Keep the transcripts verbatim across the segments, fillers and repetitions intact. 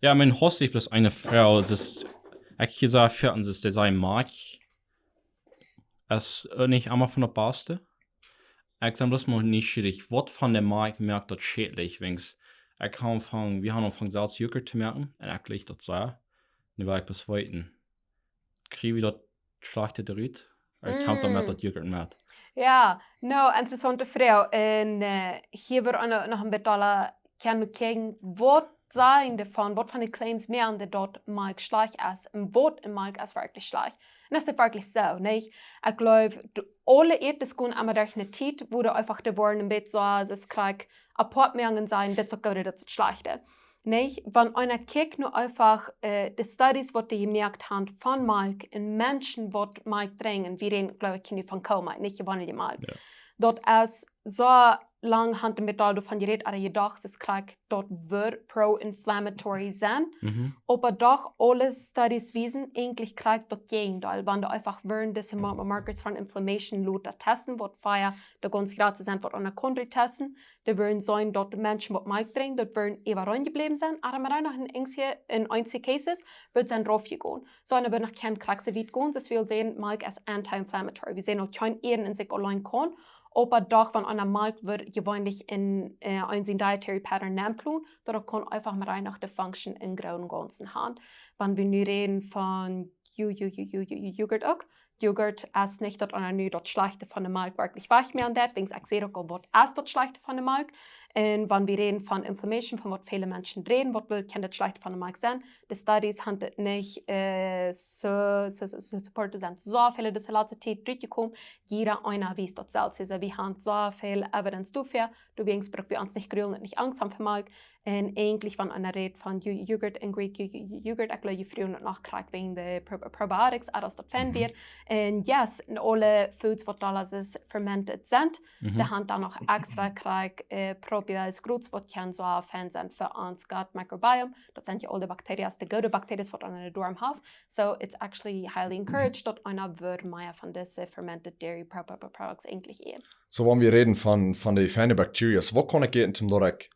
Jo, mien Host es bloos eene Fru, es, ekj hia soo fäa, es, dee sent Malkj, es, äh, nich emma von de baste. Ekj sie bloos mau nieschierich, waut von de Malkj moakt daut schädlich, wiels ekj hab aunjefongen, wie haben aunjefongen selfst Joghurt to moaken, un ekj leew daut soo. Nu well ekj bloos weeten, kjrie wie daut schlajchte doarut? Ooda kjemt daut met Mm. daut Joghurt met? Jo, no, interessante Froag. Un, äh, hia woat noch, noch een bät aula kjennen kjikjen, waut sent doavon, waut von de Claims moaken dee daut Malkj schlajcht es, un waut en Malkj es werkjlich schlajcht. Un es daut werkjlich soo, nich? Ekj jleew, de, aule Ieed es jegonen emma derch eene Tiet, wua eefach de Woaren een bät soo aus es krakjt apoat moaken sent, dit es daut Goode, dit es daut Schlajchte. Nich? Wan eena kjikjt nu eefach, äh, de Studies, waut dee jemoakt haben von Malkj un Menschen, waut Malkj drinkjen, wie räden, jleew ekj, nu von Kuhmalkj, nich jeweenelje Malkj. Jo. Daut es soo lang haben dee aul doavon jerät, ooda jedocht, es krakjt, daut woat pro-inflammatory sennen. Mhm. Oba doch, aule Studies wiesen eejentlich krakjt daut Jäajendeel. Wan dee eefach wudden dise Ma-, Markers von Inflammation lota testen, waut via de gaunz jratste sent, waut eena kunn testen, dee wudden seenen, daut de Menschen, waut Malkj drinkjen, daut wudden äwa run jebläwen sennen, oba mau noch en eenje, en eenje Cases, wudd sennen rauf jegonen. Soo, un dee wudden noch kjeen krakjt soo wiet gonen, soo aus wie seenen, Malkj es anti-inflammatory. Wie seenen uk kjeen Ieed en sikj auleen kaun, oba doch, wan eena Malkj woat jeweenlich en, äh, en sien dietary pattern nenplonen, daut kaun eefach mau noch de function em grooten gaunzen haben. Wan wie nu räden von Ju-, Ju-, Ju-, Ju-, Ju-, Ju-, Joghurt uk, Joghurt es nich daut eena nu daut Schlajchte von de Malkj werkjlich wajchmoaken deit, wiels ekj säd uk aul, waut es daut Schlajchte von de Malkj? Un wan wie räden von Inflammation, von waut väle Menschen räden, waut well, kaun daut Schlajchte von de Malkj sennen? De Studies haben daut nich, äh, soo, soo, soo, soo supported, sent soo väle dise latste Tiet rutjekomen. Jieda eena wiest daut selfst. Aulsoo, wie haben soo väl Evidence doafäa. Doawäajen bruck wie ons nich grulen un nich Angst haben fa Malkj. Un eejentlich, wan eena rät von Ju-, Joghurt un Greek Ju-, Ju-, Ju-, Joghurt, ekj jleew, jie fruagen daut noch krakjt wäajen de Pro-, Probiotics, ooda aus daut fein Mhm. wia. Un yes, en aule Foods, waut aul es fermented sent, Mhm. dee haben dan noch extra krakjt, äh, Probiotics, waut kjennen soo fein sennen fa ons gut microbiome. Daut sent jo aul de Bakterien, de goode Bakterien, waut eena en de Doarm haft. So, it's actually highly encouraged, daut eena woat mea von dise fermented dairy pro-, pro-, pro-, products eejentlich äten. Soo, wan wie räden von, von de feine Bakterien, waut kaun ekj äten, om daut ekj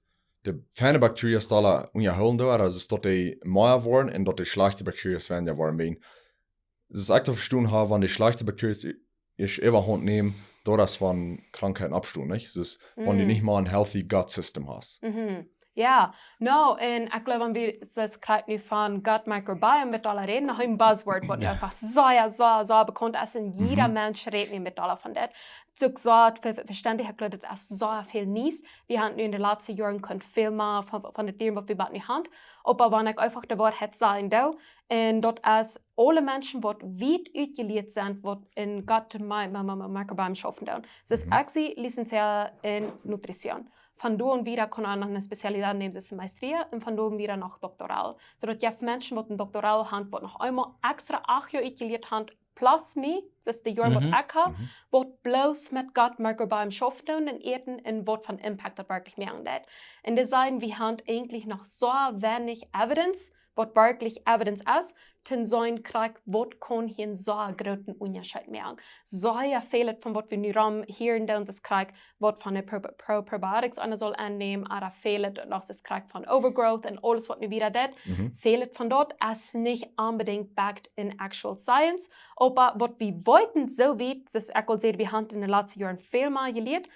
de feine Bakterien aula unjahoolen doo, aulsoo daut dee mea woaren un daut de schlajchte Bakterien weinja woaren? Wiels, soo aus ekj daut vestonen hab, wan de schlajchte Bakterien ieescht äwahaunt nämen, daut es wan Krankheiten oppstonen, nich? Soo, wan du Mm. nich mea een healthy gut system hast. Mhm. Jo, no, un ekj jleew, wan wie, soo aus krakjt nu von gut microbiome met aula räden, noch een buzzword, waut jo eefach soo, jo, soo, soo bekaunt es, un jieda Mhm. Mensch rät nu met aula von dit. Soo, soo, ver-, ver-, vestendlich, ekj jleew, daut es soo väl Nies. Wie haben nu en de latste Joaren kunt väl mea von, von de Dieren, waut wie bat nu haben. Oba wan ekj eefach de Woarheit sajen doo, un daut es aule Menschen, waut wiet utjelieet sent, waut en gut mi-, mi-, mi-, mi-, microbiome schaufen doonen. Soo, Mhm. ekj sie licensead en Nutrition. Von doa aun wieda kaun eena noch eene Spezialität nämen, soo aus Maestria, un von doa aun wieda noch Doktoral. Soo daut jeft Menschen, waut een Doktoral haben, waut noch eemol extra acht Joa utjelieet haben, plus mie, soo aus de Joaren, waut Mhm. ekj hab, Mhm. waut bloos met gut microbiome schaufen doonen un äten un waut von Impact daut werkjlich moaken deit. Un dee sajen, wie haben eejentlich noch soo weinich Evidence, waut werkjlich Evidence es, toom seenen krakjt, waut kaun hia een soo grooten Unjascheet moaken. Soo väl von waut wie nu rom hieren doonen, es krakjt, waut von de Pro-, Pro-, Probiotics eena saul aunnämen, ooda väl noch es krakjt von Overgrowth un aules, waut nu wieda deit. Mhm. Väl von daut es nich onbedinjt backed in actual science, oba waut wie weeten, soo wiet, soo aus ekj aul säd, wie haben en de latste Joaren väl mea jelieet,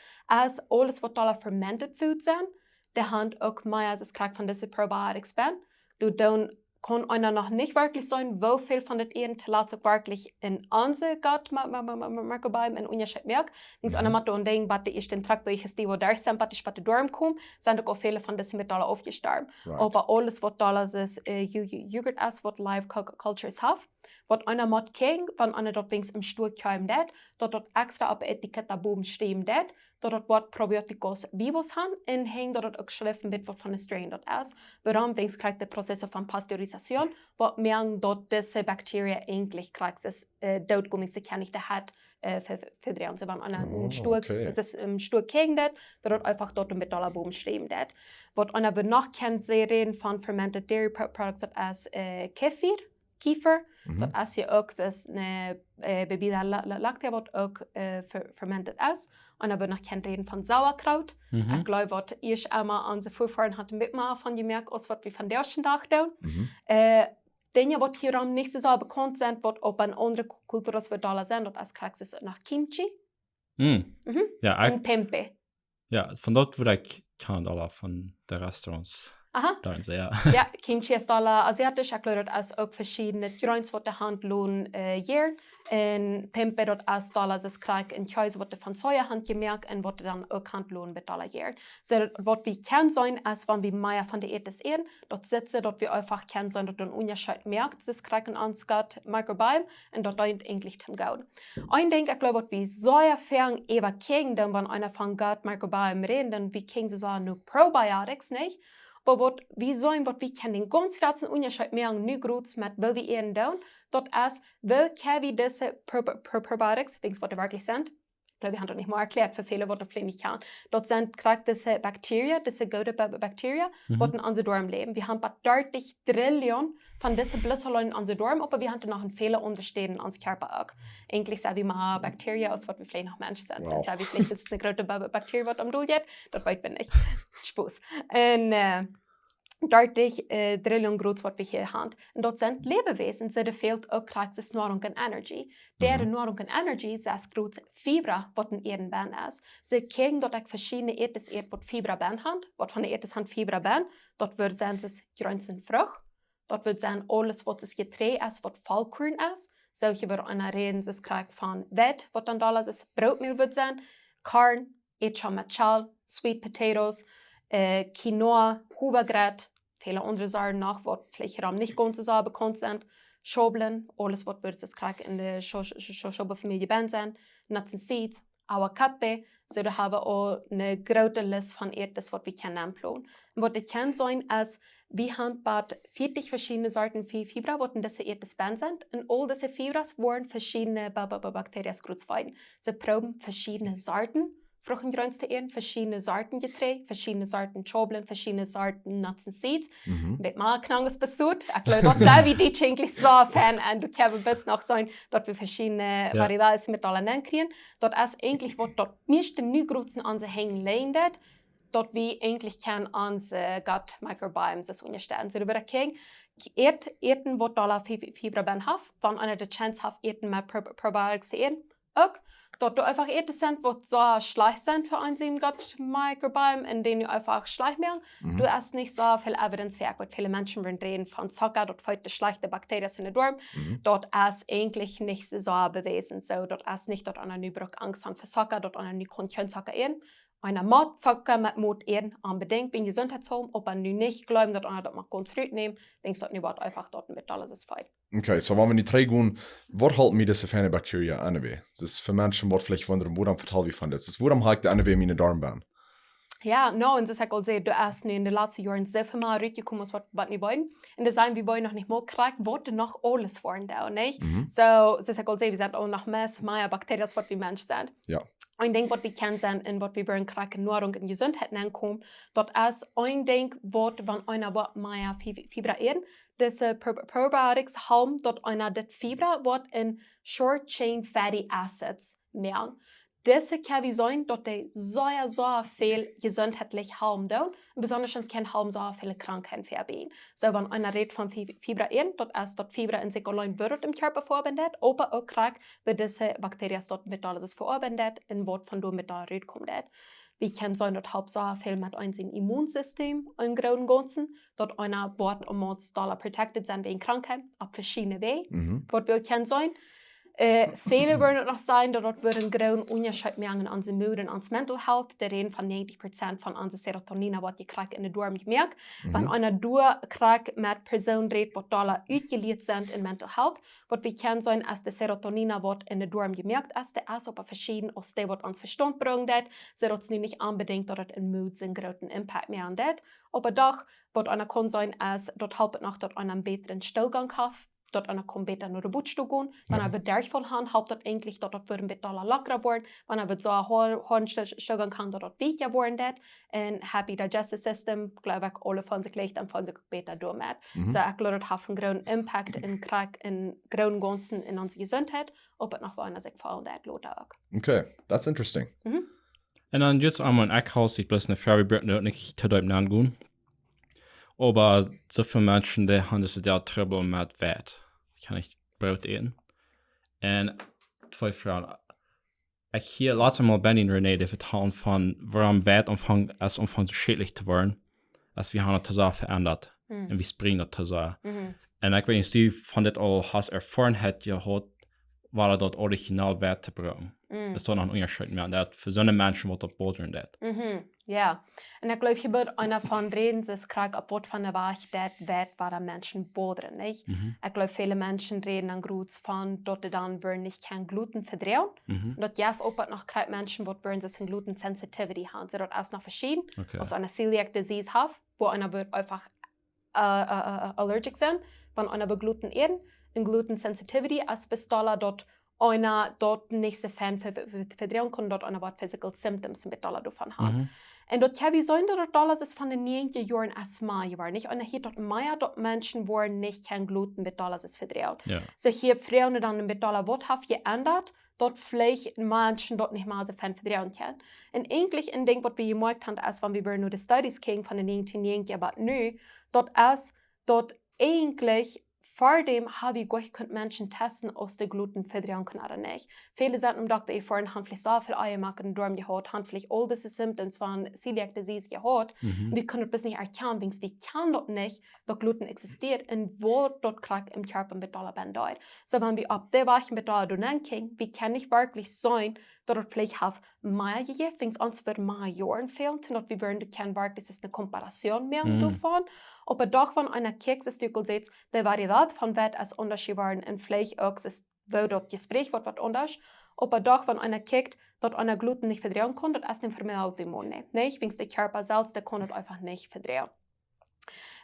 es aules, waut aula fermented foods sent, dee haben uk mea, es krakjt von dise Probiotics benn. Doa doonen kaun eena noch nich werkjlich seenen, woo väl von daut Äten tolatst uk werkjlich en onse gut mi-, mi-, mi-, mi-, mi-, microbiome een Unjascheet moakt. Nich Mhm. eena mott doa aun denkjen, waut de ieeschte Truck, waut ekj jesteawa derch sent, waut ekj bat de Doarm kjeem, sent uk aul väle von dise Metalle aufjestorwen. Right. Oba aules, waut aula es, äh, Ju-, Ju-, Joghurt es, waut live cu-, cultures haben, waut eena mott kjikjen, wan eena daut weens em Stua kjeepen deit, daut daut extra opp Etikett doa bowen stehen deit, daut daut Wuat Probioticus vivus haben, un hinjen daut daut uk schrift met waut von de Strain daut es. Wuarom? Weens krakjt de Prozess von Pasteurisation, waut moaken daut dise Bakterien eejentlich krakjt es, äh, doot gonen, soo kaun ekj daut, äh, ver-, ver-, vedreien. Soo, wan eena Oh, een Stua, okay. es een Stua kjikjen deit, daut daut eefach doa met aula bowen stehen deit. Waut eena noch kaun räden von fermented dairy pro-, products, daut es, äh, Kefir, Kefir, Mhm. daut es jo uk, es eene, äh, Bebida la-, la-, láctea, waut uk, äh, fer-, fermented es. Un dan woat noch kjeen räden von Sauerkraut. Mhm. Ekj jleew, waut ieescht emol onse Väavodasch hauden, een bät mea von jemoakt aus waut wie vondoag dän Dach doonen. Mhm. Äh, Dinja, waut hia rom nich soo sea bekaunt sent, waut opp een aundre Ku-, Kulturen woat dolla sennen, daut es krakjt soo aus Kimchi Mm. Mhm. Ja, ekj, un Tempeh. ja, von daut woat ekj kjant aula von de Restaurants. Aha. Doa sent see, ja. Ja, Kimchi es dolla asiatisch, ekj jleew, daut es uk veschiedne Jreens, waut de Haunt lonen, äh, jieren. Un Tempeh, daut es dolla, daut es krakjt een Kjees, waut de von Soja Haunt jemoakt un waut de dan uk Haunt lonen met dolla jieren. Soo, waut wie kjennen seenen, es, wan wie mea von de Äten äten, daut sitt soo, daut wie eefach kjennen seenen, daut een Unjascheet moakt, daut es krakjt enn ons gut microbiome, un daut deent eejentlich toom Gooden. Een Dinkj, ekj jleew, waut wie sea väl äwakjikjen doonen, wan eena von gut microbiome rät, dan wie kjikjen soo sea no probiotics, nich? Oba waut wie seenen, waut wie kjennen dän gaunz jratsten Unjascheet moaken, nu groots met waut wie äten doonen, daut es, woo kjenn wie dise pro-, pro-, probiotics, wäajens waut dee werkjlich sent, ekj jleew, wie haben daut nich mol erkjläat fa väle, waut daut veleicht nich kjanen. Daut sent krakjt dise Bakterien, dise goode Ba-, Bakterien, Mhm. waut enn onse Doarm läwen. Wie haben bat dartich Trillion von dise bloos auleen enn onse Doarm, oba wie haben noch enn väle aundre Städen enn ons Kjarpa uk. Eejentlich sent wie mea Bakterien aus waut wie veleicht noch Menschen sent. Wow. Sent wie veleicht bloos eene groote Ba-, Bakterie, waut aum Dool jeit? Daut weet wie nich. Spos. Un, äh, dartich, äh, Trillion groots, waut wie hia haben. Un daut sent Läwewäsen, see, dee fält uk krakjt soo aus Noarunk un Energie. Dee Mhm. Noarunk un Energie, soo aus groots Fibra, waut enn äare benn es. See kjikjen, daut ekj veschiedne Äten äte, waut Fibra benn haben, waut von de Äten haben Fibra benn, daut woat sennen, soo aus Jreens un Frucht. Daut woat sennen aules, waut soo aus Jeträ es, waut Vollkorn es. Soo, hia woat eena räden, soo aus krakjt von Weit, waut dan dolla es, Brootmäl woat sennen, Korn, Ätschamachal, sweet potatoes, äh, Quinoa, Howagrat, väle aundre Sorten noch, waut veleicht hia rom nich gaunz soo sea bekaunt sent. Schaublen, aules waut woat soo aus krakjt enn de Scho-, Scho-, Scho-, Schaubelfamielje benn sennen. Nuts and seeds, Aguacate. Soo, doa haben wie aul eene groote List von Äten, waut wie kjennen aunplanten. Un waut wie kjennen seenen es, wie haben bat vieetich veschiedne Sorten Fi-, Fibra, waut enn dise Äten benn sent. Un aul dise Fibras woaren veschiedne Ba-, Ba-, Ba-, Bakterien groots feeden. See proowen veschiedne Sorten Frucht un Jreens to äten, veschiedne Sorten Jeträ, veschiedne Sorten Schaublen, veschiedne Sorten Nuts and seeds. Mhm. Met mea Knanges besut. Ekj jleew, daut sent wie Dietsche eejentlich soo Fan un du kaust bloos noch seenen, daut wie veschiedne Ja. Varietäten met aula nenkjrieen. Daut es eejentlich waut daut mieeschte nu groots enn onse Henj lijen deit, daut wie eejentlich kjennen onse gut microbiome soo unjasteten. Soo, doa woat kjeen Äten, Äten waut dolla Fi-, Fibra benn haft, wan eena de Chance haft, Äten met Pro-, Probiotics to äten. Uk, daut doa eefach Äten sent, waut soo schlajcht sent fa onse gut microbiome un dee nu eefach schlajcht moaken. Mhm. Doa es nich soo väl Evidence fa, waut väle Menschen wellen räden von Zucka, daut feet de schlajchte Bakterien enn de Doarm. Mhm. Daut es eejentlich nich soo sea bewäsen. Soo, daut es nich, daut eena nu brukt Angst haben fa Zucka, daut eena nu kaun kjeen Zucka äten. Eena mott Zucka met Moot äten, onbedinjt, biem Jesuntheitshaulwen, oba nu nich jleewen, daut eena daut mau kaun trigj nämen, wäajens daut nu woat eefach daut met aules es fein. Okay, soo wan wie nu trigj gonen, waut halpt mie dise feine Bakterien aunwäajen? Daut es fa Menschen, waut veleicht wundren, wuarom vetal wie von dit? Daut es, wuarom hab ekj dee aunwäajen miene Doarm benn? Ja, no, un soo aus ekj aul säd, doa es nu enn de latste Joaren soo väl mea rutjekomen aus waut, waut wie wullen. Un doa sent wie wullen noch nich mol krakjt, waut doa noch aules woaren deit, nich? Mhm. Soo, soo aus ekj aul säd, wie sent aul noch mea, mea Bakterien aus waut wie Menschen sent. Ja. Een Dinkj, waut wie kjennen seenen un waut wie wellen krakjt enn Noarunk un Jesuntheit aunkomen, daut es een Dinkj, waut, wan eena waut mea Fi-, Fibra äten, dise Pro-, Probiotics halpen, daut eena daut Fibra woat enn short chain fatty acids moaken. Dise kjenn wie seenen, daut dee sea, sea väl jesuntheitlich halpen doonen. Un besonda kjennen halpen sea väle Krankheiten vebieejen. Soo, wan eena rät von Fi-, Fibra äten, daut es daut Fibra enn sikj auleen woat em Kjarpa veoabeet, oba uk krakjt, woo dise Bakterien daut met aules veoabeiden un waut von doa met aules rutkomen deit. Wie kjennen seenen, daut halpt sea väl met onsen Immunsystem em grooten Gaunzen, daut eena woat emma dolla protected sennen wäajen Krankheiten, opp veschiedne Wäaj. Mhm. Waut wie kjennen seenen, äh, väle wudden noch sajen, daut daut woat een grooten Unjascheet moaken enn onse Mood un onse mental health. Dee räden von negentig Prozent von onse Serotonina, waut jie krakjt enn de Doarm moaken. Wan Mhm. eena doa krakjt met Persoonen rät, waut dolla utjelieet sent enn mental health, waut wie kjennen seenen, es de Serotonina, waut enn de Doarm moaken es, dee es opp veschieden aus dee, waut ons Vestaunt brinjen deit, soo daut es nu nich onbedinjt, daut et enn Mood een grooten Impact moaken deit. Oba doch, waut eena kaun seenen, es, daut halpt noch, daut eena een bätren Stillgank haft, daut eena kaun bäta no de Buttstool gonen. Wan Ja. eena Derchfall haft, halpt daut eejentlich, daut daut woat een bät dolla lockra woaren. Wan eena soo hoa-, hoaen Sti-, Stillgank haft, daut daut weakja woaren deit. Un happy digestive system, jleew ekj, aule von sikj licht un von sikj bäta doamet. Mhm. Soo, ekj jleew, daut haft een grooten Impact enn krakjt, enn grooten Gaunzen enn onse Jesuntheit, oba daut noch woaren, aus ekj vetal deit, lota uk. Okay, that's interesting. Mhm. Un dan just eemol, ekj haud sikj bloos ne Fru, wie brucken doa nich too deep nengonen. Oba soo väl Menschen, dee haben daut Jahr Trubbel met Weit. Kaun ekj Broot äten? Un twee Frues. Ekj hia latst eemol Benny un Renee, dee vetalen von wuarom Weit aunfangt, es aunfangt schädlich to woaren, aus wie haben daut too sea veendat. Mm. Un wie sprinjen daut too sea. Mhm. Un ekj weet nich, aus du von dit aul hast Erfoarenheit jehaut, woo daut original Weit to brucken. Mm. Es doa noch een Unjascheet mea? Daut fa soone Menschen woat daut bodren daut. Mhm. Jo. Un ekj gleew, hia woat eena von räden, es krakjt opp waut von de Wajch daut Weit, woo de Menschen bodren, nich? Mhm. Ekj gleew, väle Menschen räden dan groot von daut dee dan woaren nich kjennen Gluten vedroagen. Mhm. Un daut jeft uk waut noch krakjt Menschen waut woaren soo een Gluten Sensitivity haben. Soo daut es noch veschieden. Okay. Aus eena Celiac Disease haft, woo eena woat eefach äh, äh, äh, allergic sennen, wan eena woat Gluten äten. Un Gluten Sensitivity es bie dolla daut eena daut nich soo fein ve-, ve-, ve-, vedroagen kaun, daut eena waut physical symptoms bie dolla doavon haft. Mhm. Un daut jeft, wie seenen daut dolla es von de näajentja Joaren es mea jeworden. Nich? Un hia daut mea daut Menschen woaren nich kjennen Gluten bie dolla es vedroagen. Jo. Soo hia froagen dan bie dolla, waut haft jeendat, daut veleicht Menschen daut nich mea soo fein vedroagen kjennen. Un eejentlich een Dinkj waut wie jemoakjt haben, es wan wie wada no de Studies kjikjen von de näajentien näajentja bat nu, daut es daut eejentlich ver däm haben wie goanich kunt Menschen testen aus dee Gluten vedroagen kjennen ooda nich. Väle sent nom Dokta jefoaren, haben veleicht soo väl Eia jemoakt un doaromm jehaut, haben veleicht aul dise symptoms von Celiac Disease jehaut. Mhm. Wie kjennen daut bloos nich erkjanen, wiels wie kjanen daut nich, daut Gluten existieet un waut daut krakjt em Kjarpa bie dolla benn deit. Soo wan wie opp dee Wajch bie dolla doonen kjikjen, wie kjennen nich werkjlich seenen daut daut veleicht haft mea jejäft, wiels ons woat mea Joaren fälen, daut wie woaren kjennen werkjlich es eene Comparación moaken Mhm. doavon. Oba doch, wan eena kjikjt, es daut aul soo, de Variedad von Weit es aundasch jeworden un veleicht uk es, woo daut Jespräch woat waut aundasch. Oba doch, wan eena kjikjt, daut eena Gluten nich vedroagen kaun, daut es eene Enfermedad autoinmune, nich? Wiels de Kjarpa selfst, dee kaun daut eefach nich vedroagen.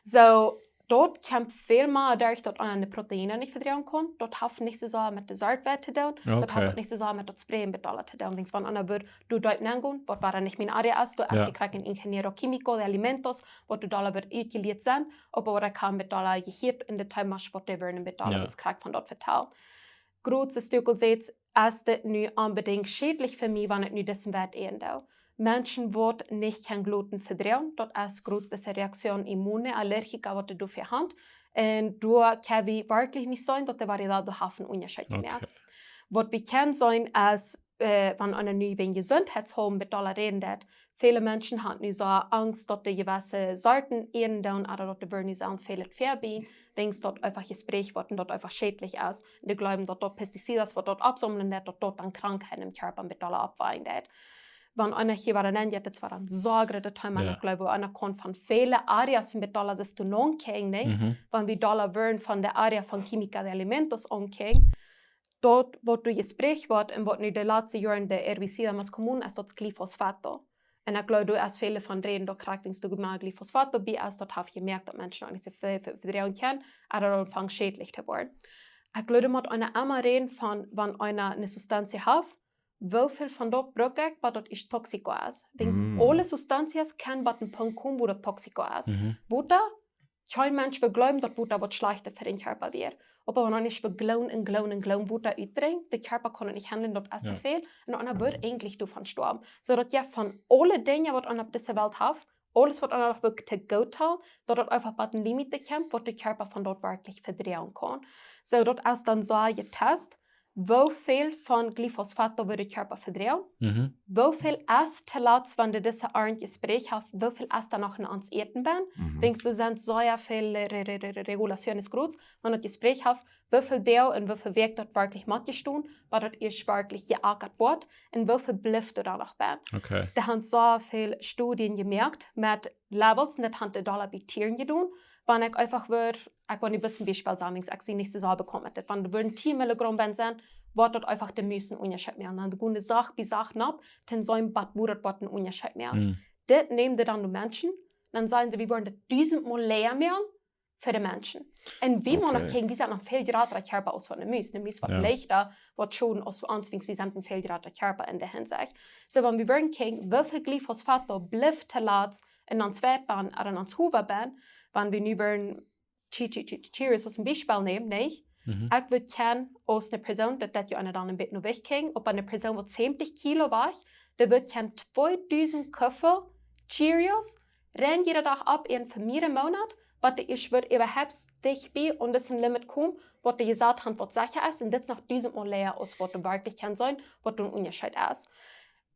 Soo, daut kjemt väl mea derch daut eena de Proteine nich vedroagen kaun. Daut haft nich soo sea met de Sort Weit to doonen. Daut Okay. haft nich soo sea met daut Spräakjen bie dolla to doonen. Denkjst, wan eena woat doa deep nengonen, waut wada nich mien Area es, doa es Jo. jekjräajen een ingeniero químico de alimentos, waut doa dolla woat utjelieet sennen, oba waut ekj hab bie dolla jehieet en de Themasch, waut dee woaren bie dolla, Jo. es krakjt von daut vetalen. Groot es daut aul soo, es dit nu onbedinjt schädlich fa mie, wan ekj nu dise Weit äten doo? Menschen waut nich kjennen Gluten vedroagen, daut es groot dise Reaktion immune, allergica, waut dee doafäa haben. Un doa kjenn wie werkjlich nich seenen, daut de Variedad doa haft een Unjascheet jemoakt. Okay. Waut wie kjennen seenen es, äh, wan eena nu wäajen Jesuntheitshoolen bie dolla räden deit, väle Menschen haben nu soo Angst, daut dee jewesse Sorten äten doonen, ooda daut dee woaren nu soo väl et vebie, denkjst daut eefach jesprecht woat un daut eefach schädlich es. Un dee jleewen, daut daut Pestiziden, waut daut oppsaumlen deit, daut daut dan Krankheiten em Kjarpa bie dolla oppwecken deit. Wan eena hia wada nenjeit, daut wea een sea grootet Thema, Jo. ekj gleew, wan eena kaun von väle Areas bie dolla es to nonkjikjen, nich? Mhm. Wan wie dolla woaren von de Area von Química de Alimentos ankjikjen, daut waut doa jesprecht woat un waut nu de latste Joaren de herbicida más común es, daut es Glifosfato. Un ekj gleew, doa es väle von räden, daut krakjt wiels doa mea Glifosfato bie es, daut haft jemoakt daut Menschen uk nich soo väl ve-, vedroagen kjennen, ooda daut aunfangt schädlich to woaren. Ekj gleew, doa mott eena emma räden von, wan eena eene Sustancia haft, woo väl von daut bruck ekj, waut daut es tóxico es. Wiels Mm. aule Sustancias kjennen bat een Punkt komen, wua daut tóxico es. Mhm. Wota, kjeen Mensch well jleewen, daut Wota waut schlajchtet fa dän Kjarpa wea. Oba wan eena ieescht jleewen un jleewen un jleewen Wota utdrinkjt, de Kjarpa kaun et nich handlen, daut es too Jo. väl. Un eena woat eejentlich doavon stoawen. Soo daut je von aule Dinja waut eena opp dise Welt haft, aules waut eena noch woat to goot haben, daut daut eefach bat een Limit kjemt, waut de Kjarpa von daut werkjlich vedroagen kaun. Soo daut es dan soo jetest, woo väl von Glifosfato woat de Kjarpa vedroagen, Mhm. woo väl es too lat, wan dee dise Arnt jesprecht haft, woo väl es doa noch en ons Äten benn. Mhm. Denkjst du, sent soo väl re-, re-, re-, re-, Regulaciones groot, wan daut jesprecht haft, woo väl Doag un woo väl Wäakj daut werkjlich mott jestonen, waut daut ieescht werkjlich jeakat woat, un woo väl blift doa dan noch benn. Okay. Dee haben soo väl Studien jemoakt met Levels, un daut haben dee dolla bie Tieren jedonen. Wan ekj eefach wudd, ekj well nu bloos een Biespel sajen, wiels ekj sie nich soo sea bekaunt met dit. Wan doa wudd een tieen Milligramm benn sennen, woat daut eefach de Mus een Unjascheet moaken. Dan gonen dee Sach bie Sach nopp, toom seenen bat wua daut woat een Unjascheet moaken. Mhm. Dit nämen dee dan de Menschen, dan sajen see, wie woaren dit dusent Mol leeja moaken fa de Menschen. Un wie motten noch Okay. kjikjen, wie sent noch väl jrata Kjarpa aus von de Mus. De Mus woat Jo. leichta waut schoden aus ons, wiels wie sent een väl jrata Kjarpa en dee Hinsecht. Soo, wan wie woaren kjikjen, woo väl Glifosfato blift too lat en ons Weit benn, ooda en ons Hoof benn, wan wie nu woaren Che-, Che-, Che-, Cheerios aus een Biespel nämen, nä? Mhm. Ekj wudd kjennen aus eene Persoon, daut, daut je eena dan een bät no Jewicht kjikjt, oba eene Persoon waut säwentich Kilo wajcht, Dee woat kjennen tweedusent Kuffel Cheerios rein jieda Dach opäten fa miere Moonat, waut dee ieescht woat äwahaupt dicht bie aun disen Limit komen, waut dee jesajcht han, waut secha es, un dit es noch dusentmol leeja aus waut doa werkjlich kaun sennen, waut doa een Unjascheet es.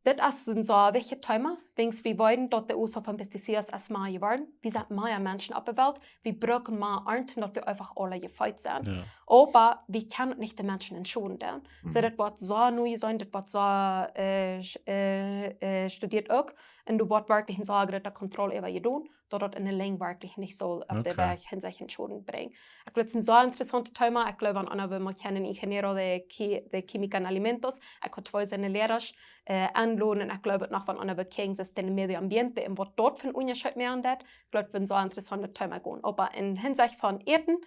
Dit es een sea wichtjet Thema, wiels wie weeten, daut de Uasoak von Pestiziden es mea jeworden. Wie sent mea Menschen opp de Welt, wie brucken mea Arnten, daut wie eefach aule jefeet sent. Jo. Oba wie kjennen nich de Menschen een Schoden doonen. Soo, mhm, daut woat soo nu sennen, daut woat soo, äh, sch-, äh, äh, studieet uk. Un doa woat werkjlich een sea groote Kontroll äwa jedonen, daut daut enne Lenj werkjlich nich saul opp de, okay, Wajch en sikj een Schoden brinjen. Ekj jleew, daut es een sea interessauntet Thema. Ekj jleew, wan eena well mol kjennen Ingeniero de qui-, de Química en Alimentos, ekj haud twee siene Lierasch, äh, enloden, un ekj jleew, daut noch wan eena well kjikjen, es de medio ambiente un waut daut fa een Unjascheet moaken deit. Ekj jleew, daut woat een sea interessauntet Thema gonen. Oba en Hinsicht von Äten,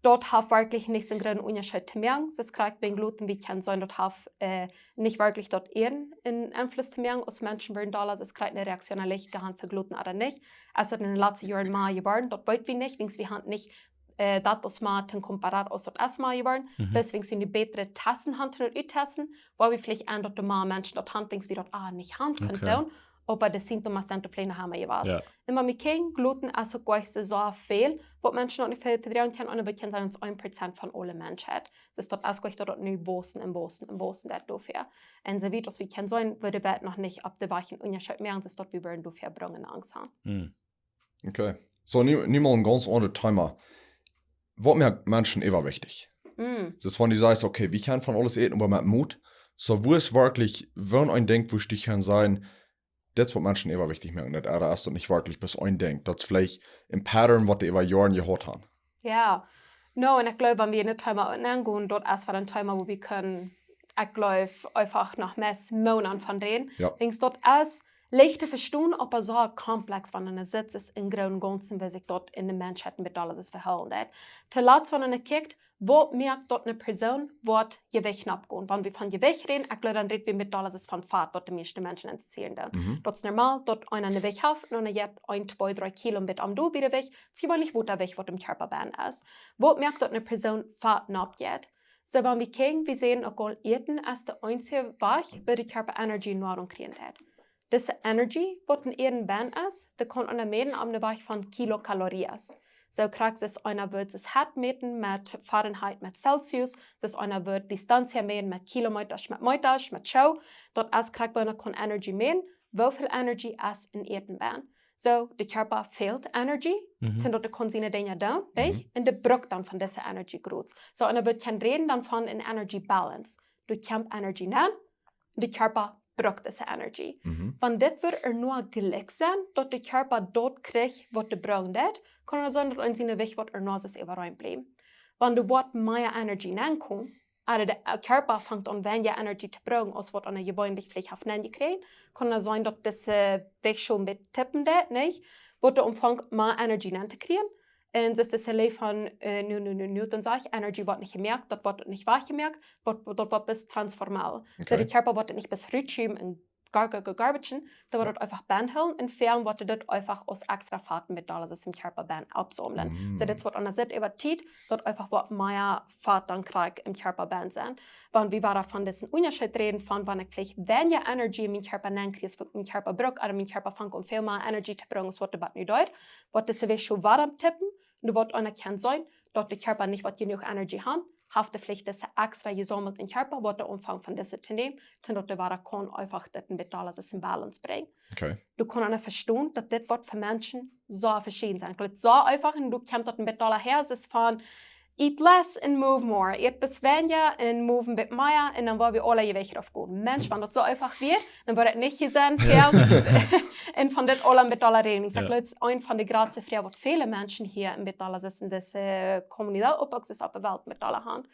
daut haft werkjlich nich soon grooten Unjascheet to moaken. Daut es krakjt bie Gluten, wie kjennen seenen, daut haft, äh, nich werkjlich daut Äten een Enfluss to moaken, aus Menschen woaren dolla, es krakjt eene Reaktion aul leicht jehaut fa Gluten ooda nich. Es daut en de latste Joaren mea jeworden, daut weet wie nich, wiels wie han nich, äh, daut aus mea to comparen, aus daut es mea jeworden. Mhm. Deswäajen sent dee bätre Testen han to uttesten, wua wie veleicht aun daut mea Menschen daut han, wiels wie daut, ah, nich han kunnen, okay, doonen. Oba de Symptomen sent veleicht noch emma jewast. Jo. Un wan wie kjikjen, Gluten es uk nich soo väl, waut Menschen noch nich väl vedroagen kjennen, un wie kjennen seenen, daut es een Prozent von aule Menschheit. Daut es daut es nich daut daut nu wausen un wausen un wausen deit doafäa. Un soo wiet aus wie kjennen seenen, woat daut noch nich opp de Wajch een Unjascheet moaken, daut es daut wie woaren doafäa bange un Angst han. Hm. Okay. Soo, nu, nu mol een gaunz aundret Thema. Waut moakt Menschen äwawichtich? Mm. Daut es, wan du sajchst, okay, wie kjennen von aules äten, oba met Moot. Soo, wua es werkjlich, wan een Dinkj, wua du kaust sajen, daut es waut Menschen äwawichtich moakt, daut, ooda es daut nich werkjlich bloos een Dinkj, daut es veleicht een Pattern, waut dee äwa Joaren jehaut han. Jo. No, un ekj jleew, wan wie en daut Thema aungonen, daut es wada een Thema, wua wie kjennen, ekj jleew, eefach noch mea Moonat von räden. Jo. Wiels daut es leicht to vestonen, oba soo komplex, wan eena sitt, es em Grooten un Gaunzen, woo sikj daut en de Menschheit met aules vehoolen deit. Toolatst, wan eena kjikjt, waut moakt daut eene Persoon woat Jewicht oppgonen? Wan wie von Jewicht räden, ekj jleew, dan räd wie met aules von Fat, waut de mieeschte Menschen interessieren deit. Mhm. Daut es normal, daut eena een Jewicht haft, un dan jeit een, twee, dree Kilo met aum Doa bie de Jewicht, es jeweenlich waut de Jewicht, waut em Kjarpa bennen es. Waut moakt daut eene Persoon Fat oppjeit? Soo, wan wie kjikjen, wie seenen uk aul, Äten es de eensje Wajch, woo de Kjarpa Energie no aun kjrieen deit. Dise Energie, waut en Äten bennen es, dee kaun eena mäten aun de Wajch von Kilocalorías. Soo krakjt es eena woat et hett mäten met Fahrenheit, met Celsius, es eena woat Distanz mäten met Kilometers, met Meters, met Schoo. Daut es krakjt, woo eena kaun Energie mäten, woo väl Energie es en Äten bennen. Soo, de Kjarpa fält Energie, mhm, sent daut dee kaun siene Dinja doonen, nich? Mhm. Un dee brukt dan von dise Energie groots. Soo, un dan woat kjeen räden dan von een Energy Balance. Doa kjemt Energie nenn, de Kjarpa brukt dise Energie. Mhm. Wan dit woat ea nich jlikj sennen, daut de Kjarpa daut kjricht, waut dee brucken deit, kaun et sennen, daut eena siene Jewicht woat ea nich soo äwareen bliewen. Wan doa woat mea Energie nenkomen, ooda de, äh, Kjarpa fangt aun weinja Energie to brucken, aus waut eena jeweenlich veleicht haft nenjekjräajen, kaun et sennen, daut dise Wajch schwoa bie tippen deit, nich? Woat dee aunfangen mea Energie nenn to kjrieen. Un daut es de Leew von, äh, Nu-, Nu-, Nu-, Newton sajcht, Energie woat nich jemoakt, daut woat nich wajchjemoakt, daut, daut woat bloos transformabel. Soo, okay, de Kjarpa woat et nich bloos rutschiewen un gar, gar, gar, garbage, dan woat, jo, daut eefach bennen hoolen un väa woat daut eefach aus extra Fat met aules em Kjarpa bennen oppsaumlen. Mm. Soo, daut woat aun de Sied äwa Tiet, daut eefach woat mea Fat dan krakjt em Kjarpa bennen sennen. Wan wie wada von disen Unjascheet räden, von wan ekj veleicht weinja Energie en mienen Kjarpa nenkjrie, waut mien Kjarpa brukt, ooda mien Kjarpa fangt aun väl mea Energie to brucken, aus waut dee bat nu deit, woat dise Wajch schwoa wada tippen, un doa woat eena kjennen seenen, daut de Kjarpa nich woat jenuach Energie han, haft dee veleicht dise extra jesaumelt em Kjarpa, woat dee aunfangen von dise to nämen, soo daut dee wada kaun eefach daut een bät aules en Balance brinjen. Okay. Doa kaun eena vestonen, daut dit woat fa Menschen soo veschieden sennen. Ekj jleew, soo eefach, un doa kjemt daut een bät aula häa, es von eat less and move more. Eat bloos weinja un move een bät mea, un dan woa wie aule Jewicht oppgonen. Mensch, wan daut soo eefach wia, dan wudd et nich hia sennen, jo, väl. Un von dit aula met aula räden. Jo. Ekj jleew, daut es eent von de jratste Froagen, waut väle Menschen hia en Betalas es, en dise Comunidad Oppwuchs es opp de Welt met aula han.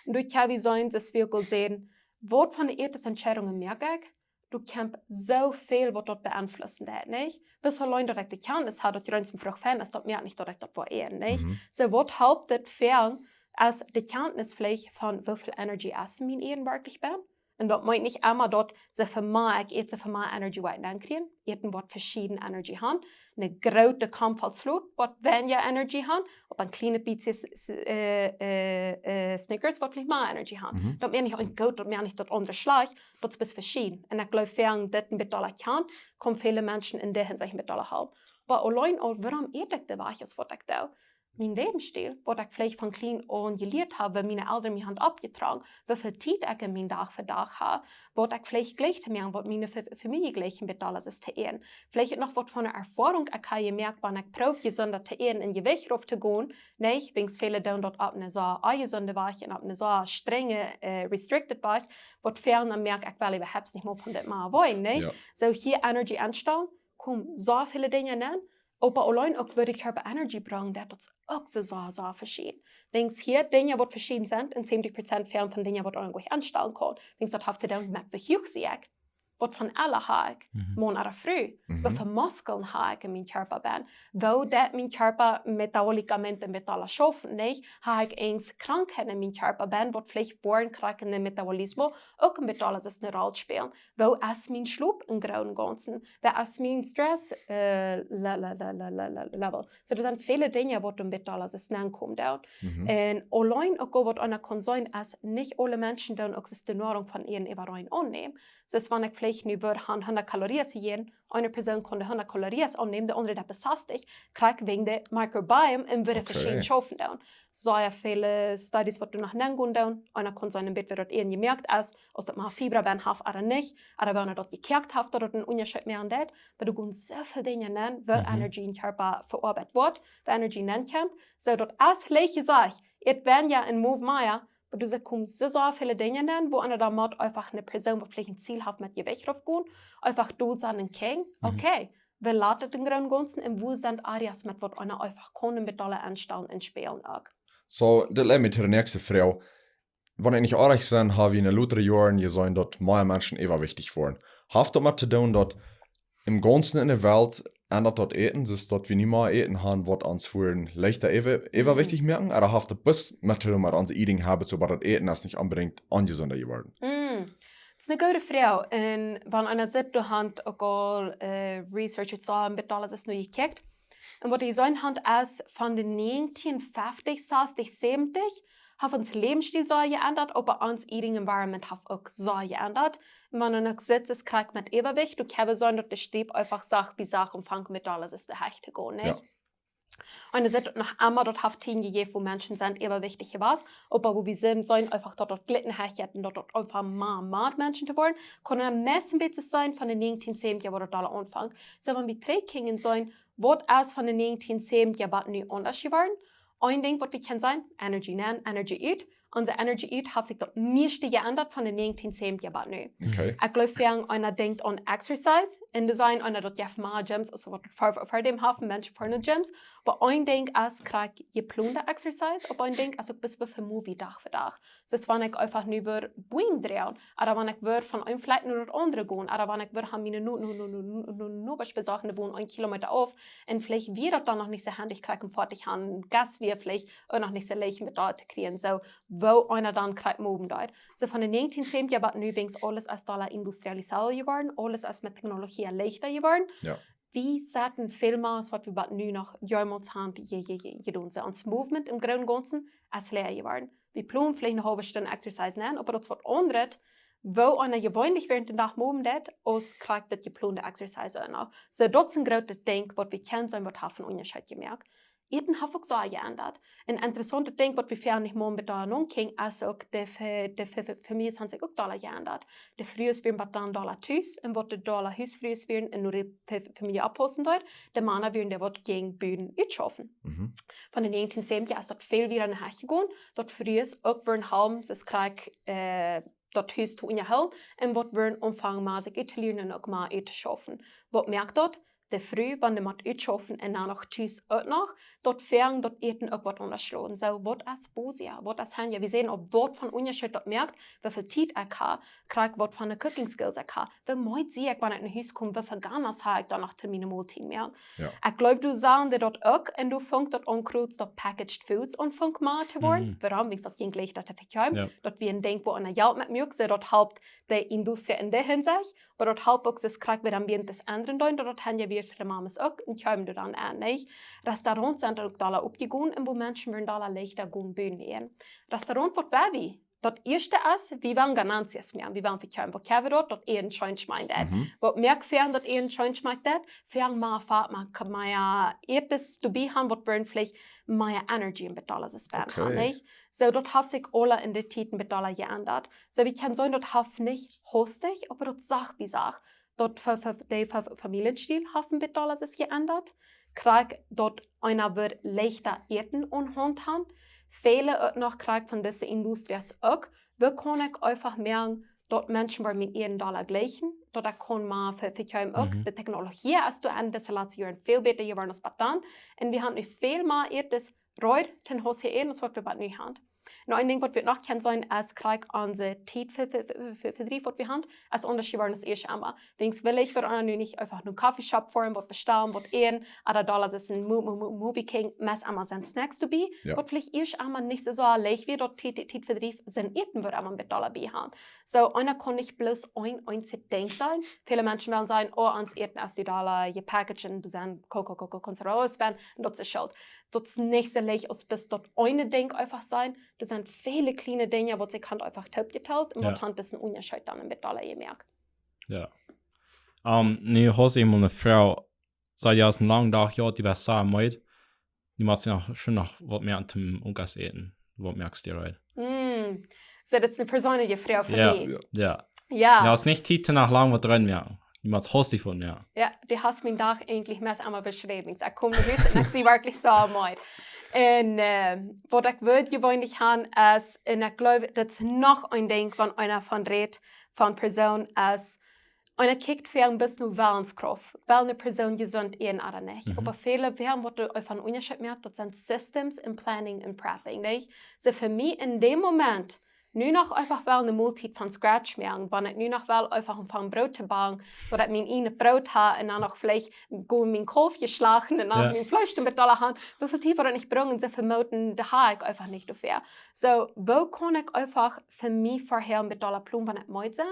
Un doa kjenn wie seenen, daut wie uk aul seenen, waut von de ieeschte Entscheidungen moak ekj, doa kjemt soo väl, waut daut beenflussen deit, nich? Bloos auleen, daut ekj de Kjantnis ha, daut jreenst Frucht fein es, daut moakt nich, daut ekj daut woa äten, nich? Mhm. Soo, waut halpt daut väl, aus de Kjantnis veleicht von woo väl Energie es en mien Äten werkjlich bennen? Un daut meent nich emma daut see fa mea, ekj ät see fa mea Energy waut dan kjrieen. Äten woat veschieden Energy han. Een grootet Kampf aus Lot, woat weinja Energy han. Opp een kjlienet bät s-, s-, äh, äh, äh, Snickers woat veleicht mea Energy han. Mhm. Daut meent nich een goot, daut meent nich daut aundre schlajcht. Daut es veschieden. Un ekj jleew, wäajen dit een bät aula kjant, komen väle Menschen en de Hinsicht een bät aula halp. Oba auleen aul, wuarom ät ekj de Wajch es waut ekj doo? Mien Läwensstiel, waut ekj veleicht von kjlien aun jelieet hab, woo miene Elren mie han oppjetrocken, woo väl Tiet ekj en mien Dach fa Dach hab, waut ekj veleicht jlikj to moaken, waut miene Fa-, Famielje jlikjt een bät aula es to äten. Veleicht noch waut von eene Erfoarunk, ekj hab jemoakt, wan ekj proow jesunda to äten un Jewicht rop to gonen, nä, wiels väle doonen daut opp eene soo onjesunde Wajch un opp eene soo strenje, äh, restricted Wajch, waut väle dan moakt, ekj well äwahaupt nich mea von dit mea weeten, nä? Jo. Soo hia Energy aunstalen, komen soo väle Dinja aun, oba auleen uk woo de Kjarpa Energy brinjt, daut es uk soo, soo, soo veschieden. Denkjst hia Dinja waut veschieden sent un säwentich Prozent fälen von Dinja waut eena goanich aunstalen kaun. Denkjst daut haft to doonen met woo huach sie ekj, waut von Ella hab ekj, Mhm. Maun ooda Fru, Mhm. woo väl Muskeln hab ekj en mien Kjarpa benn, woo deit mien Kjarpa metabolikamente met aules schaufen, nä? Hab ekj eens Krankheiten en mien Kjarpa benn, waut veleicht woaren krakjt en de Metabolismo uk een bät aula es eene Roll spälen. Woo es mien Schlop em grooten Gaunzen? Woo es mien Stress, äh, le-, le-, le-, le-, le-, le-, level? Soo, doa sent väle Dinja waut een bät aula es aunkomen doonen. Mhm. Un auleen uk aul waut eena kaun seenen, es nich aule Menschen doonen uk de Noarunk von äaren äwareen aunnämen. Soo, wan ekj veleicht nu wudd han hundat Kalorien äten, eene Persoon kaun de hundat Kalorien aunnämen, de aundre deit bloos sastich, krakjt wäajen de Microbiome en woo Okay. veschieden schaufen doonen. Sea väle Studies waut doa noch aungonen doonen, eena kaun seenen een bät woo daut äten jemoakt es, aus daut mea Fibra benn haft ooda nich, ooda wan eena daut jekoakt haft, daut daut een Unjascheet moaken deit, oba doa gonen soo väl Dinja aun, woo Mhm. Energy em Kjarpa veoabeit woat, woo Energy aunkomt, soo daut es leicht jesajcht, ät weinja un move mea, oba doa sent, komen soo, soo väle Dinja aun, woo eena dan mott eefach eene Persoon, waut veleicht een Ziel haft met Jewicht rop gonen, eefach doa sennen un kjikjen, Mhm. okay, woo lat et em grooten Gaunzen un woo sent Areas met waut eena eefach kaun een bät aula aunstalen un spälen uk. Soo, daut leit mie to de näakjste Froag. Wan ekj nich oajch sie, hab ekj en de latste Joaren jeseenen daut mea Menschen äwawichtich woaren. Haft daut met to doonen daut em Gaunzen en de Welt endat daut Äten, soo daut wie nich mea Äten haben waut ons woaren leichta äwa-, äwawichtich moaken, ooda haft daut bloos met to doonen met onse eating habits, oba daut Äten es nich onbedinjt onjesunda jeworden? Mm. Daut es eene goode Froag. Un wan eena sitt, doa han uk aul, äh, Researchers soo een bät aula es nu jekjikjt. Un waut dee jeseenen han es von de näajentieen feftich, sastich, säwentich, haft ons Läwensstiel soo jeendat, oba ons eating environment haft uk soo jeendat. Un wan eena uk sitt, es krakjt met Äwawicht, doa kjenn wie seenen daut de Striep eefach Sach bie Sach aunfangt met aula es de Hecht to gonen, nä? Jo. Un et es noch emma, daut haft Tieden jejäft, wua Menschen sent äwawichtich jewast, oba wua wie sent, sent eefach daut daut Gluten hecht un daut daut eefach mea, mea Menschen to woaren, kaun een meist een bät seenen von de näajentieen säwentja, wua daut aula aunfangt. Soo, wan wie trigjkjikjen seenen, waut es von de näajentieen säwentja bat nu aundasch jeworden? Een Dinkj waut wie kjennen seenen, Energy nenn, Energy ut. Onse Energy ut haft sikj daut mieeschte jeendat von de näajentieen säwentja bat nu. Okay. Ekj jleew, wäajen eena denkjt aun Exercise, un doa sent eena daut jeft mea Gyms, aus waut ver-, ver-, ver däm haben Menschen fa de Gyms. Oba een Dinkj es krakjt jeplonda Exercise, oba een Dinkj es uk bloos fa Movement Dach fa Dach. Daut es, wan ekj eefach nu wada Bojen droagen, ooda wan ekj wada von een Flat no daut aundre gonen, ooda wan ekj wada miene Nu-, Nu-, Nu-, Nu-, Nu-, Nu-, Nobasch besoakjen, dee wonen een Kilometa auf, un veleicht wia daut dan noch nich soo haundich krakjt em Foatich han, Gas wia veleicht uk noch nich soo leicht met daut to kjrieen, soo, woo eena dan krakjt moven deit. Soo von de näajentieen säwentja bat nu, denkjst, aules es dolla industrialisado jeworden, aules es met Technologie leichta jeworden. Jo. Wie saten väl mea aus waut wie bat nu noch jemols han je-, je-, je-, jedonen. Soo, ons Movement em grooten Gaunzen es leeja jeworden. Wie plonen veleicht eene haulwe Stund Exercise nenn, oba daut es waut aundret, woo eena jeweenlich wäarent dän Dach moven deit, aus krakjt daut jeplonde Exercise uk noch. Soo, daut es een grootet Dinkj, waut wie kjennen seenen, waut haft een Unjascheet jemoakt. Äten haft uk soo jeendat. Een interessauntet Dinkj, waut wie väl nich mol met doa aun kjikjen, es uk de Fa-, de Fa-, Fa-, Famieljes han sikj uk dolla jeendat. De Frues wieren bat dan dolla tus, un waut de dolla Husfrues wieren, un nu de Fa-, Famielje oppaussen deeden, de Mana wieren dee waut jinjen buten utschaufen. Mhm. Von de näajentieen säwentja es daut väl wada no Hecht jegonen, daut Frues uk wudden haben, see krakjt, äh, daut Hus to unjahoolen, un waut wudden aunfangen, mea sikj uttolieren un uk mea uttoschaufen. Waut moakt daut? de Fru, wan dee mott utschaufen un dan noch tus uk noch, daut fäang daut Äten uk waut aundasch schlonen. Soo, waut es bosja, waut es henja? Wie seenen opp waut von Unjascheet daut moakt, woo väl Tiet ekj ha, krakjt waut von de cooking skills ekj ha. Woo meed sie ekj, wan ekj no Hus kom, woo väl Ganas ha ekj dan noch to miene Moltieden moaken? Jo. Ekj gleew, du sachst daut uk, un du fungst daut aun, krakjt daut packaged foods aunfungen to woaren. Mhm. Wuarom? Wiels daut je jlikj daut to vekjeepen. Jo. Daut wia een Dinkj, wua eena Jelt met muak, soo daut halpt de Industrie en dee Hinsicht, oba daut halpt uk, soo krakjt wada een bät daut endren doonen, daut daut han je wada väle Mames uk, un kjeepen doa dan aun, nich? Restaurants sent uk dolla oppjegonen, un wua Menschen wudden dolla leichta gonen buen äten. Restaurant, waut well wie? Daut ieeschte es, wie wellen ganancias moaken, wie wellen vekjeepen. Woo kjenn wie daut? Daut Äten scheen schmakjt. Mhm. Waut moakt fäa daut Äten scheen schmakjt? Fäa mea Fat, mea, mea Äten doabie han, waut wudden veleicht mea Energie un bät dolla spenden han, Okay. nich? Soo, daut haft sikj aula en de Tieden bät dolla jeendat. Soo, wie kjennen sajen, daut haft nich hastich, oba daut Sach bie Sach. Daut fa, fa, de fa, Famieljenstiel haft een bät dolla jeendat. Krakjt daut eena wudd leichta Äten aun Haunt han. Väle uk noch krakjt von dise Industrias uk. Woo kaun ekj eefach moaken, daut Menschen wudden mien Äten dolla jlikjen, daut ekj kaun mea ve-, vekjeepen uk. Mhm. De Technologie es doa en dise latste Joaren väl bäta jeworden aus bat dan. Un wie han nu väl mea Äten reed toom Hus äten aus waut wie bat nu han. Nu, een Dinkj, waut wie noch kjennen sajen, es krakjt onse Tiet ve-, ve-, ve-, ve-, Vedriew, waut wie han, es aundasch jeworden aus ieescht emol. Denkjst, well ekj, woo eena nu nich eefach no een Coffeeshop foaren, waut bestalen, waut äten, ooda dolla es een Mo-, Mo-, Mo-, Movie kjikjen, met emol sent Snacks doabie, Jo. waut veleicht ieescht emol nich soo, soo leicht wia, daut Tiet, Tiet Vedriew sien Äten wudden emol bät dolla bie han. Soo, eena kaun nich bloos een eensjet Dinkj seenen. Väle Menschen wellen sajen, oh, ons Äten es doa dolla jepackaged un doa sent Coca-Cola Conservatives bie, un daut es Schult. Daut es nich soo leicht aus bloos daut eene Dinkj eefach seenen. Doa sent väle kjliene Dinja, waut sikj han eefach toopjetalt, un Jo. waut han disen Unjascheet dan een bät dolla jemoakt. Jo. Ähm, nu hast du emol eene Fru, soo, jo, es een langa Dach, jo, du best soo meed. Du motst noch, scheen noch waut mea aun toom Unkas äten. Waut moakst du reed? Mm. Soo, daut es eene perseenelje Fru fa Jo. mie. Jo. Jo. Jo, es nich Tiet to noch lang waut reed moaken. Du motst hastich waut moaken. Jo, du hast mienen Dach eejentlich meist emol beschräwen. Ekj kom no Hus un ekj sie werkjlich soo meed. Un, äh, waut ekj wudd jeweenlich han es, un ekj gleew, daut es noch een Dinkj, wan eena von rät, von Persoon es, eena kjikjt väl een bät no Wellenskrauft, well eene Persoon jesunt äten ooda nich. Mhm. Oba väle, wie haben waut doa von Unjascheet moakt, daut sent Systems un Planning un Prepping, nich? Soo fa mie en däm Moment, nu noch eefach well eene Moltiet von scratch moaken, wan ekj nu noch well eefach aunfangen Broot to backen, daut ekj mien ieejnet Broot ha un dan noch veleicht goot mien Kaulf jeschlacht un dan Jo. mien Fleesch to betolen han, woo väl Tiet woat daut nich brinjen, soo väl Moten, dee ha ekj eefach nich doafäa. Soo, woo kaun ekj eefach fa mie verhäa een bät dolla plonen, wan ekj meed sie?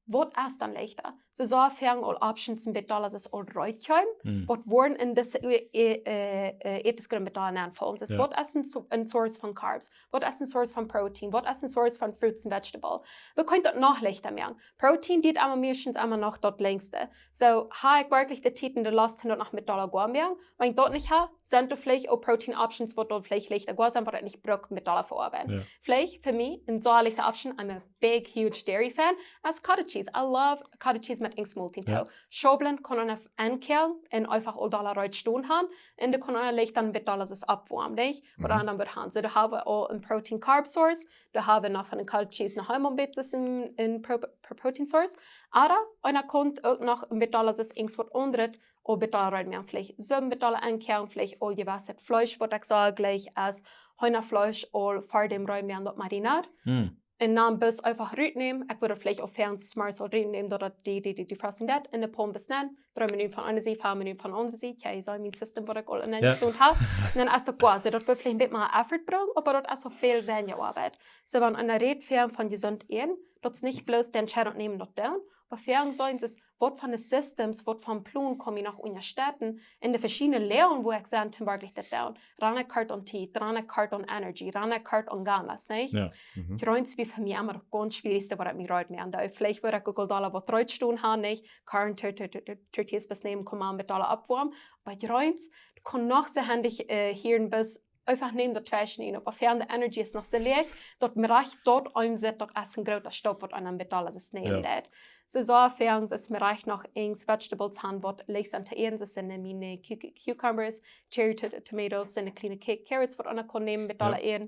Waut es dan leichta? Soo, soo fäa aul Options een bät dolla, es aul reed komen. Hm. Waut woaren en dise, äh, äh, äh, Ätensgrund een bät dolla aunfaulen? Soo, Jo. waut es een so-, een Source von Carbs? Waut es een Source von Protein? Waut es een Source von Fruits and Vegetable? Woo kaun ekj daut noch leichta moaken? Protein deit emma meistens emma noch daut lenjste. Soo, ha ekj werkjlich de Tiet un de Lust, daut noch met dolla goa moaken? Wan ekj daut nich ha, sent doa veleicht uk Protein Options, waut doa veleicht leichta goa sent, waut ekj nich bruk met dolla veoabeiden. Jo. Veleicht fa mie een sea leichta Option, I'm a big, huge dairy fan, es cottage cheese. I love cottage cheese met Inks Moltieden. Jo. Schaublen kaun eena aunkoaken un eefach aul dolla reed stonen han. Un dee kaun eena leicht dan met dolla es oppwoamen, nich? Waut Mhm. eena dan woat han. Soo, doa ha wie aul een Protein Carb Source, doa ha wie noch von de cottage cheese noch eemol een bät een, een Pro-, Pro-, Protein Source. Ooda eena kaun uk noch een bät dolla es Inks waut aundret, aul een bät dolla reed moaken, veleicht soo een bät dolla aunkoaken, veleicht aul jewasset Fleesch, waut ekj saj, jlikj aus Heenafleesch aul ver däm reed moaken, daut Marinad. Hm. Un dan bloos eefach rutnämen. Ekj wudd veleicht aul fäa, smarts aul rutnämen, daut daut dee, dee, dee, dee Frosting deit, en de Pan bestellen. Dree Minuten von eene Sied, fiew Minuten von de aundre Sied. Jo, jie seenen mien System, waut ekj aul en Jo. Stoot ha. Un dan es daut goa. Soo, daut woat veleicht een bät mea Effort brinjen, oba daut es aul väl weinja Oabeit. Soo, wan eena rät von jesunt äten, daut es nich bloos de Entscheidunk nämen daut doonen, oba fäa seenen es, waut von de Systems, waut von Plon kaun mie noch unjastetten, en de veschiedne Läajen, wua ekj sie, toom werkjlich daut doonen. Ran ekj kort aun Tiet, ran ekj kort aun Energy, ran ekj kort aun Ganas, nich? Jo. Mhm. Greens wia fa mie emma daut gaunz schwierichste, waut ekj mie reed moaken deed. Veleicht wudd ekj uk aul dolla waut reed stonen han, nich? Corn, tor-, tor-, tor-, tor-, tortillas bloos nämen, kaun eena met dolla oppwoamen. Oba Greens, kaun noch soo hendich, äh, hia een bät eefach nämen daut Fleesch nämen. Oba fa de Energy es noch soo leicht, daut mie rajcht daut aunsitt, daut es een groota Staup, waut eena met dolla es nämen Jo. deit. So, so fäaungs es mie rajcht noch eens vegetables han waut leicht sent to äten. Daut sent miene cu- cu- cucumbers, cherry to- tomatoes, sent kjliene ca- carrots waut eena kaun nämen met aule äten.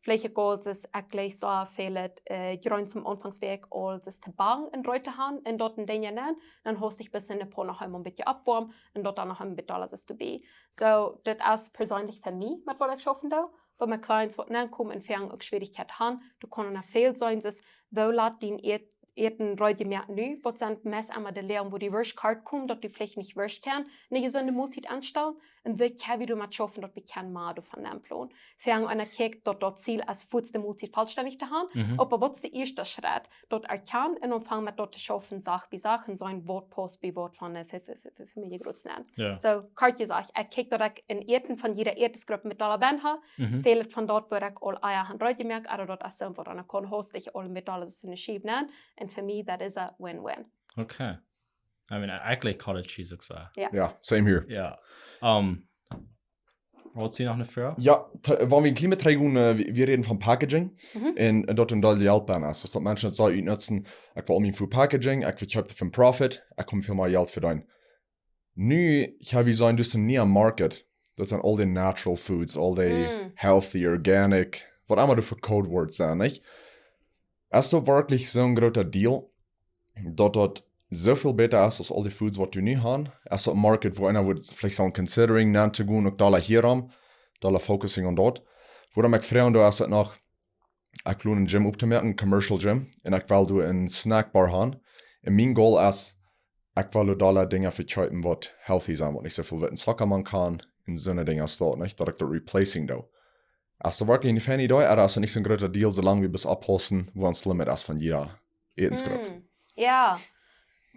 Veleicht uk aul, daut ekj leicht so väl, äh, Jreens aum Aunfank wua ekj aul daut to backen un reed to han un daut en Dinja nenn. Dan hast du bes en de Paun noch eemol een bät oppwoamen un daut dan noch een bät aules es doabie. So, daut es perseenlich fa mie, met waut ekj schaufen doo. Wan miene Clients waut nenkomen un fäaungs uk Schwierichkjeit han, du kaust noch väl seenen, es, woo lat dien Äten reed jemoakt nu, waut sent meist emma de Läagen wua die woascht kort komen, daut du veleicht nich woascht kjennen ne jesunde Moltiet aunstalen, un wie kjenn wie doamet schaufen daut wie kjennen mea doavon aunplanen. Fäaungs eena kjikjt daut daut Ziel es fuaz de Moltiet vollstendich to han, Mhm. oba waut es de ieeschte Schrett? Daut erkjanen un aunfangen met daut to schaufen, Sach bie Sach, seenen waut paust bie waut von de Fa- Fa- Fa- Fa- Famielje Gruppen aun. Jo. So, kort jesajcht, ekj kjikj daut ekj en Äten von jiede Ätensgrupp met aule benn ha, Mhm. väl von daut woa ekj aul ea han reed jemoakt, oba daut es soo waut eena kaun hastich aul met aules en de Schiew nämen. And for me, that is a win-win. Okay. I mean, I, I like cottage cheese uk so. Jo. Jo, same here. Jo. Ähm, waut es noch eene Froag? Jo, t- wan wie een kjlien bät trigj gonen, äh, wie, wie räden von Packaging. Mhm. Un, äh, daut een Deel Jelt bie es. Daut Menschen daut soo utnutzen, ekj well mien Food Packaging, ekj well kjeepen fa Profit, ekj kaun väl mea Jelt vedeenen. Nu, jo, wie seenen dus een niea Market. Daut sent aul dee natural foods, aul dee Mm. healthy, organic, waut emma du fa code words sent, nich? Es daut werkjlich soon groota Deal, daut daut soo väl bäta es aus aul dee foods waut du nu hast? Es daut een Market wua eena wudd veleicht sellen considering nenn to gonen, uk dolla hia aun, dolla focusing on daut? Wuarom ekj froag, doa es daut noch, ekj plan een Gym optomoaken, een commercial gym, un ekj well doa een snackbar han. Un mien goal es, ekj well doa dolla Dinja vekjeepen waut healthy sent, waut nich soo väl witten Zocka maun kaun, un soone Dinja aus daut, nich? Daut ekj daut replacing doo. Es daut werkjlich eene feine Idee, oba es daut nich soon groota Deal, soo lang wie bes oppaussen, wua ons Limit es von jieda Ätensgrupp? Mm, jo.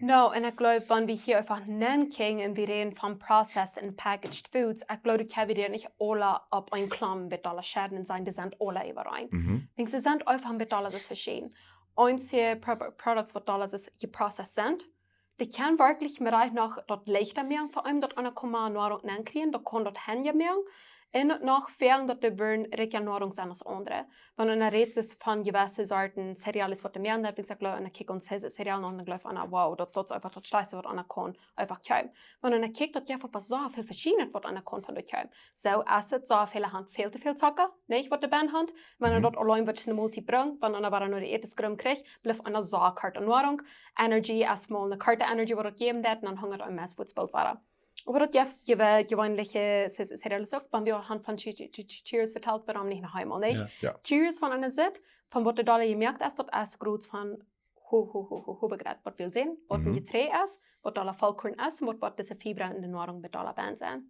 No, un ekj gleew, wan wie hia eefach nenkjikjen un wie räden von processed and packaged foods, ekj gleew, daut kjenn wie dee nich aula opp een Klam met aule Schäden un seenen, dee sent aula äwareen. Mhm. Un see sent eefach met aules veschieden. Eenje pro- products waut aules jeprocessed sent, dee kjennen werkjlich mea noch daut leichta moaken fa eenem daut eena kaun Noarunk nenkjrieen, daut kaun daut hanja moaken. Un daut noch fäaungs daut dee woaren rikja Noarunk sennen aus aundre. Wan eena rät es von jewesse Sorten cereals waut dee moaken, daut ekj saj, gleew, un ekj kjikj ons ce- cereal aun, dan gleew eena, wow, daut, daut es eefach daut schlajchtste waut eena kaun eefach kjeepen. Wan eena kjikjt daut jeft oba soo väl veschiednet waut eena kaun von doa kjeepen. Soo es daut soo väl han väl to väl Zocka, nich, waut dee benn han. Wan eena Mhm. daut auleen waut ne Moltiet brinjt, wan eena wada no de Ätensgrupp kjricht, blift eena soo kort aun Noarunk. Energy, es mol ne korte Energy waut daut jäwen deit, un dan hungat eena meist fuaz boolt wada. Oba daut jeft jewe- jeweenlich, äh, ce- ce- cereals uk, wan wie han von Che- Che- Che- Che- Cheerios vetalt, wuarom nich noch eemol, nich? Jo. Jo. Cheerios von eena Sied, von waut dee dolla jemoakt es, daut es groot von ho- ho- ho- ho- Hoawegrett, waut well sajen, waut een Mhm. Jeträ es, waut dolla Vollkorn es, un waut, waut dise Fibra en de Noarunk met dolla benn sent.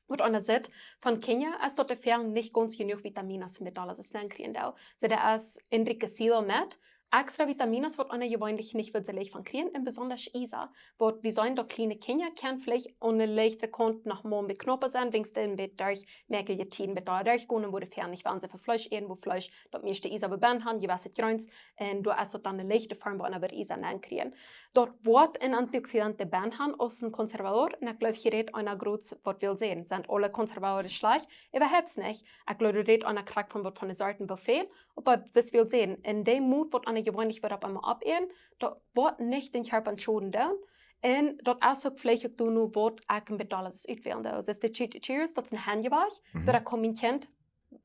Waut eena sitt von Kjinja es daut dee fäaungs nich gaunz jenuach Vitaminen met aules nenkjrieen doonen. Soo, doa es enriquecido met extra Vitaminen waut eena jeweenlich nich well soo leicht von kjrieen, un besonda Iesa. Waut wie seenen daut kjliene Kjinja kjennen veleicht aun de leichtre Kaunt noch mol een bät knaupa sennen, wäajens dee een bät derch mäakjelje Tieden met doa derchgonen, wua dee fäaungs nich woaren soo väl Fleesch äten, wua Fleesch daut mieeschte Iesa benn han, jewesse Jreens, un doa es daut dan de leichte Form wua eena woat Iesa nenkjrieen. Daut woat een Antioxidant benn han aus een Konservador, un ekj gleew, hia rät eena groot waut well sajen. Sent aule Konservadores schlajcht? Äwahaupt nich. Ekj gleew, doa rät eena krakjt von waut von de Sorten woo väl, oba daut well sajen, en dee Moot waut eena jeweenlich woat opp eemol oppäten, daut woat nich dän Kjarpa een Schoden doonen. Un daut es uk veleicht uk doano waut ekj een bät aules utwälen doo. Daut es de Che- Cheerios, daut es een Henjewajch, Mhm. daut ekj kaun mien Kjint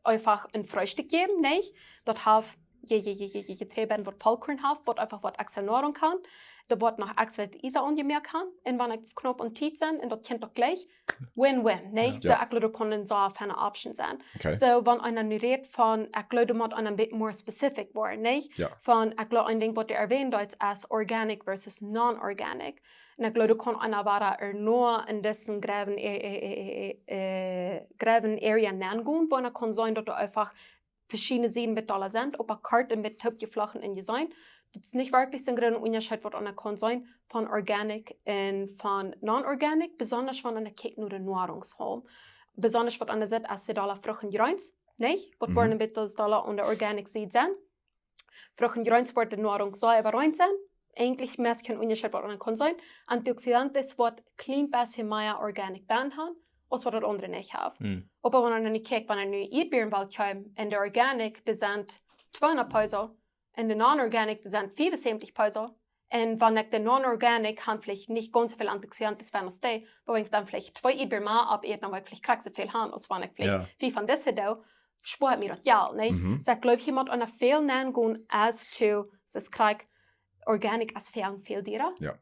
eefach een Freestikj jäwen, nich? Daut haft je, je, je, je, je, Jeträ benn waut Vollkorn haft, waut eefach waut extra Noarunk haft. Doa woat noch extra Iesa aunjemoakt han. Un wan ekj knaup aun Tiet sie, un daut Kjint uk jlikj, win-win, nich? Jo. Soo, ekj gleew, daut kaun een soo feine Option sennen. Okay. Soo, wan eena nu rät von, ekj gleew, doa mott eena een bät more specific woaren, nich? Jo. Von, ekj gleew, een Dinkj waut du erwähnen deetst, es organic versus non-organic. Un ekj gleew, doa kaun eena wada ea noch en disen growen, äh, äh, äh, äh, growen Area nengonen, wua eena kaun seenen daut doa eefach veschiedne Sieden met dolla sent, oba kort un met toopjeflochten un jeseenen. Daut es nich werkjlich soon grooten Unjascheet waut eena kaun seenen von organic un von non-organic, besonda wan eena kjikjt no de Noarungshaulf. Besonda waut eena sitt, es dee dolla Frucht un Jreens, nich? Waut Mhm. woaren een bät dolla aun de organic Sied sennen. Frucht un Jreens woat de Noarunk soo äwareen sennen. Eejentlich meist kjeen Unjascheet waut eena kaun seenen. Antioxidanten woat een kjlien bät mea organic benn han, aus waut daut aundre nich haft. Mm. Oba wan eena nu kjikjt, wan eena nu Ieedbeeren well kjeepen, un de organic, dee sent tweehundat Peso, un de non-organic, dee sent fiefunsäwentich Peso, Un wan ekj de non-organic han veleicht nich gaunz soo väl Antioxidanten aus dee, oba wan ekj dan veleicht twee Iedbeeren mea opäten, dan woa ekj veleicht krakjt soo väl han aus wan ekj veleicht fiew von dise doo, spoat mie daut Jelt, nä? Mhm. Soo ekj gleew, hia mott eena väl nogonen, es to, es krakjt, organic es väl, väl diera. Jo.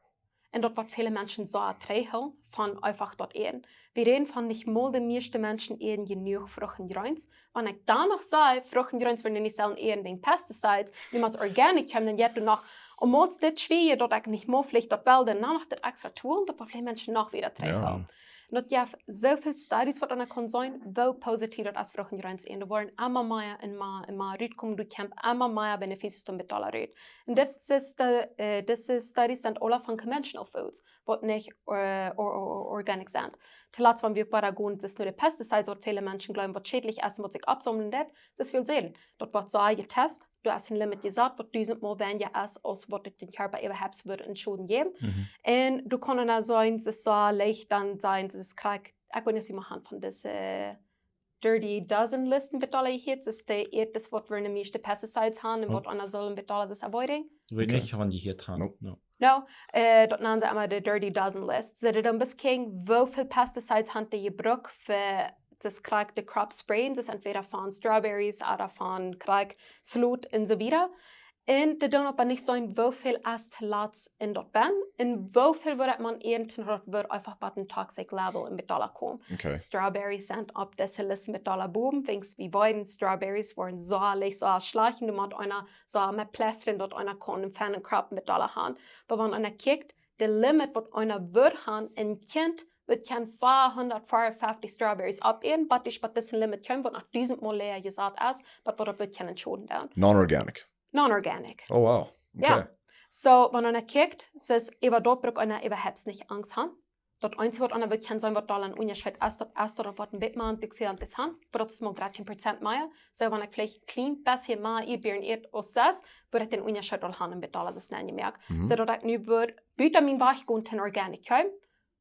Un daut woat väle Menschen soo trigjhoolen von eefach daut äten. Wie räden von nich mol de mieeschte Menschen äten jenuach Frucht un Jreens. Wan ekj dan noch saj, Frucht un Jreens woaren nich sellen äten wäajen pesticides, wiels organic kjemt, dan jeit doa noch, un mol dit schwieren, daut ekj nich mol veleicht daut well, dan noch dit extra toolen, daut woat väle Menschen noch wieda trigjhoolen. Jo. Un daut jeft soo väl studies waut eena kaun seenen, woo positiv daut es Frucht un Jreens äten. Doa woaren emma mea un mea un mea rutkomen, doa kjemt emma mea beneficios doa met aula rut. Un dit es de, äh, dise studies sent aula von conventional foods, waut nich, äh, or-, or-, or-, organic sent. Toolatst, wan wie uk wieda gonen, es nu de pesticides, waut väle Menschen gleewen, waut schädlich es un waut sikj oppsaumlen deit, es väl selden. Daut woat soo jetest, doa es een Limit jesat, waut dusent mol weinja es, aus waut dien Kjarpa äwahaupt wudd en Schoden jäwen. Mhm. Un doa kaun eena seenen, es soo leicht dan seenen, es krakjt, ekj weet nich, aus jie mol han von dise Dirty Dozen Listen met aula jehieet, es de ieeschte waut wie de mieeschte pesticides han un waut eena sull met aula es avoiding. Weet nich, wan jie jehieet han. Nope. No. No, äh, daut nanen see emma de Dirty Dozen List. See doonen dan beskjikjen, woo väl pesticides han dee jebrukt fa, es krakjt de crop sprayen, es entweda von strawberries ooda von krakjt Sloot un soo wieda. Un dee doonen oba nich seenen, woo väl es toolatst en daut benn, un woo väl woat eena äten, daut woat eefach bie een toxic level en met aula komen. Okay. Strawberries sent opp dise List met aula bowen, wiels wie weeten, strawberries woaren soo leicht, soo schlajcht, un doa mott eena soo met plaustren, daut eena kaun een feinen crop met aula han. Oba wan eena kjikjt, de Limit waut eena wudd han, een Kjint wudd kjeene vierhundertfünfundvierzig strawberries opäten, bat dee, bat dise Limit kjemt, waut noch dusent mol läaja jesat es, bat waut daut wudd kjennen Schoden doonen. Non-organic. Non-organic. Oh, wow. Jo. Okay. Soo, wan eena kjikjt, es äwa daut brukt eena äwahaupt nich Angst han. Daut eensje waut eena wudd kjennen seenen, waut doa een Unjascheet es, daut es daut waut een bät mea Antioxidanten han, oba daut es mau dartieen Prozent mea. Soo, wan ekj veleicht een kjlien bät mea Iedbeeren ät aus sest, wudd ekj dän Unjascheet aul han en met aula es nich jemoakt. Mhm. Soo daut ekj nu wudd buta mien Wajch gonen toom organic kjeepen,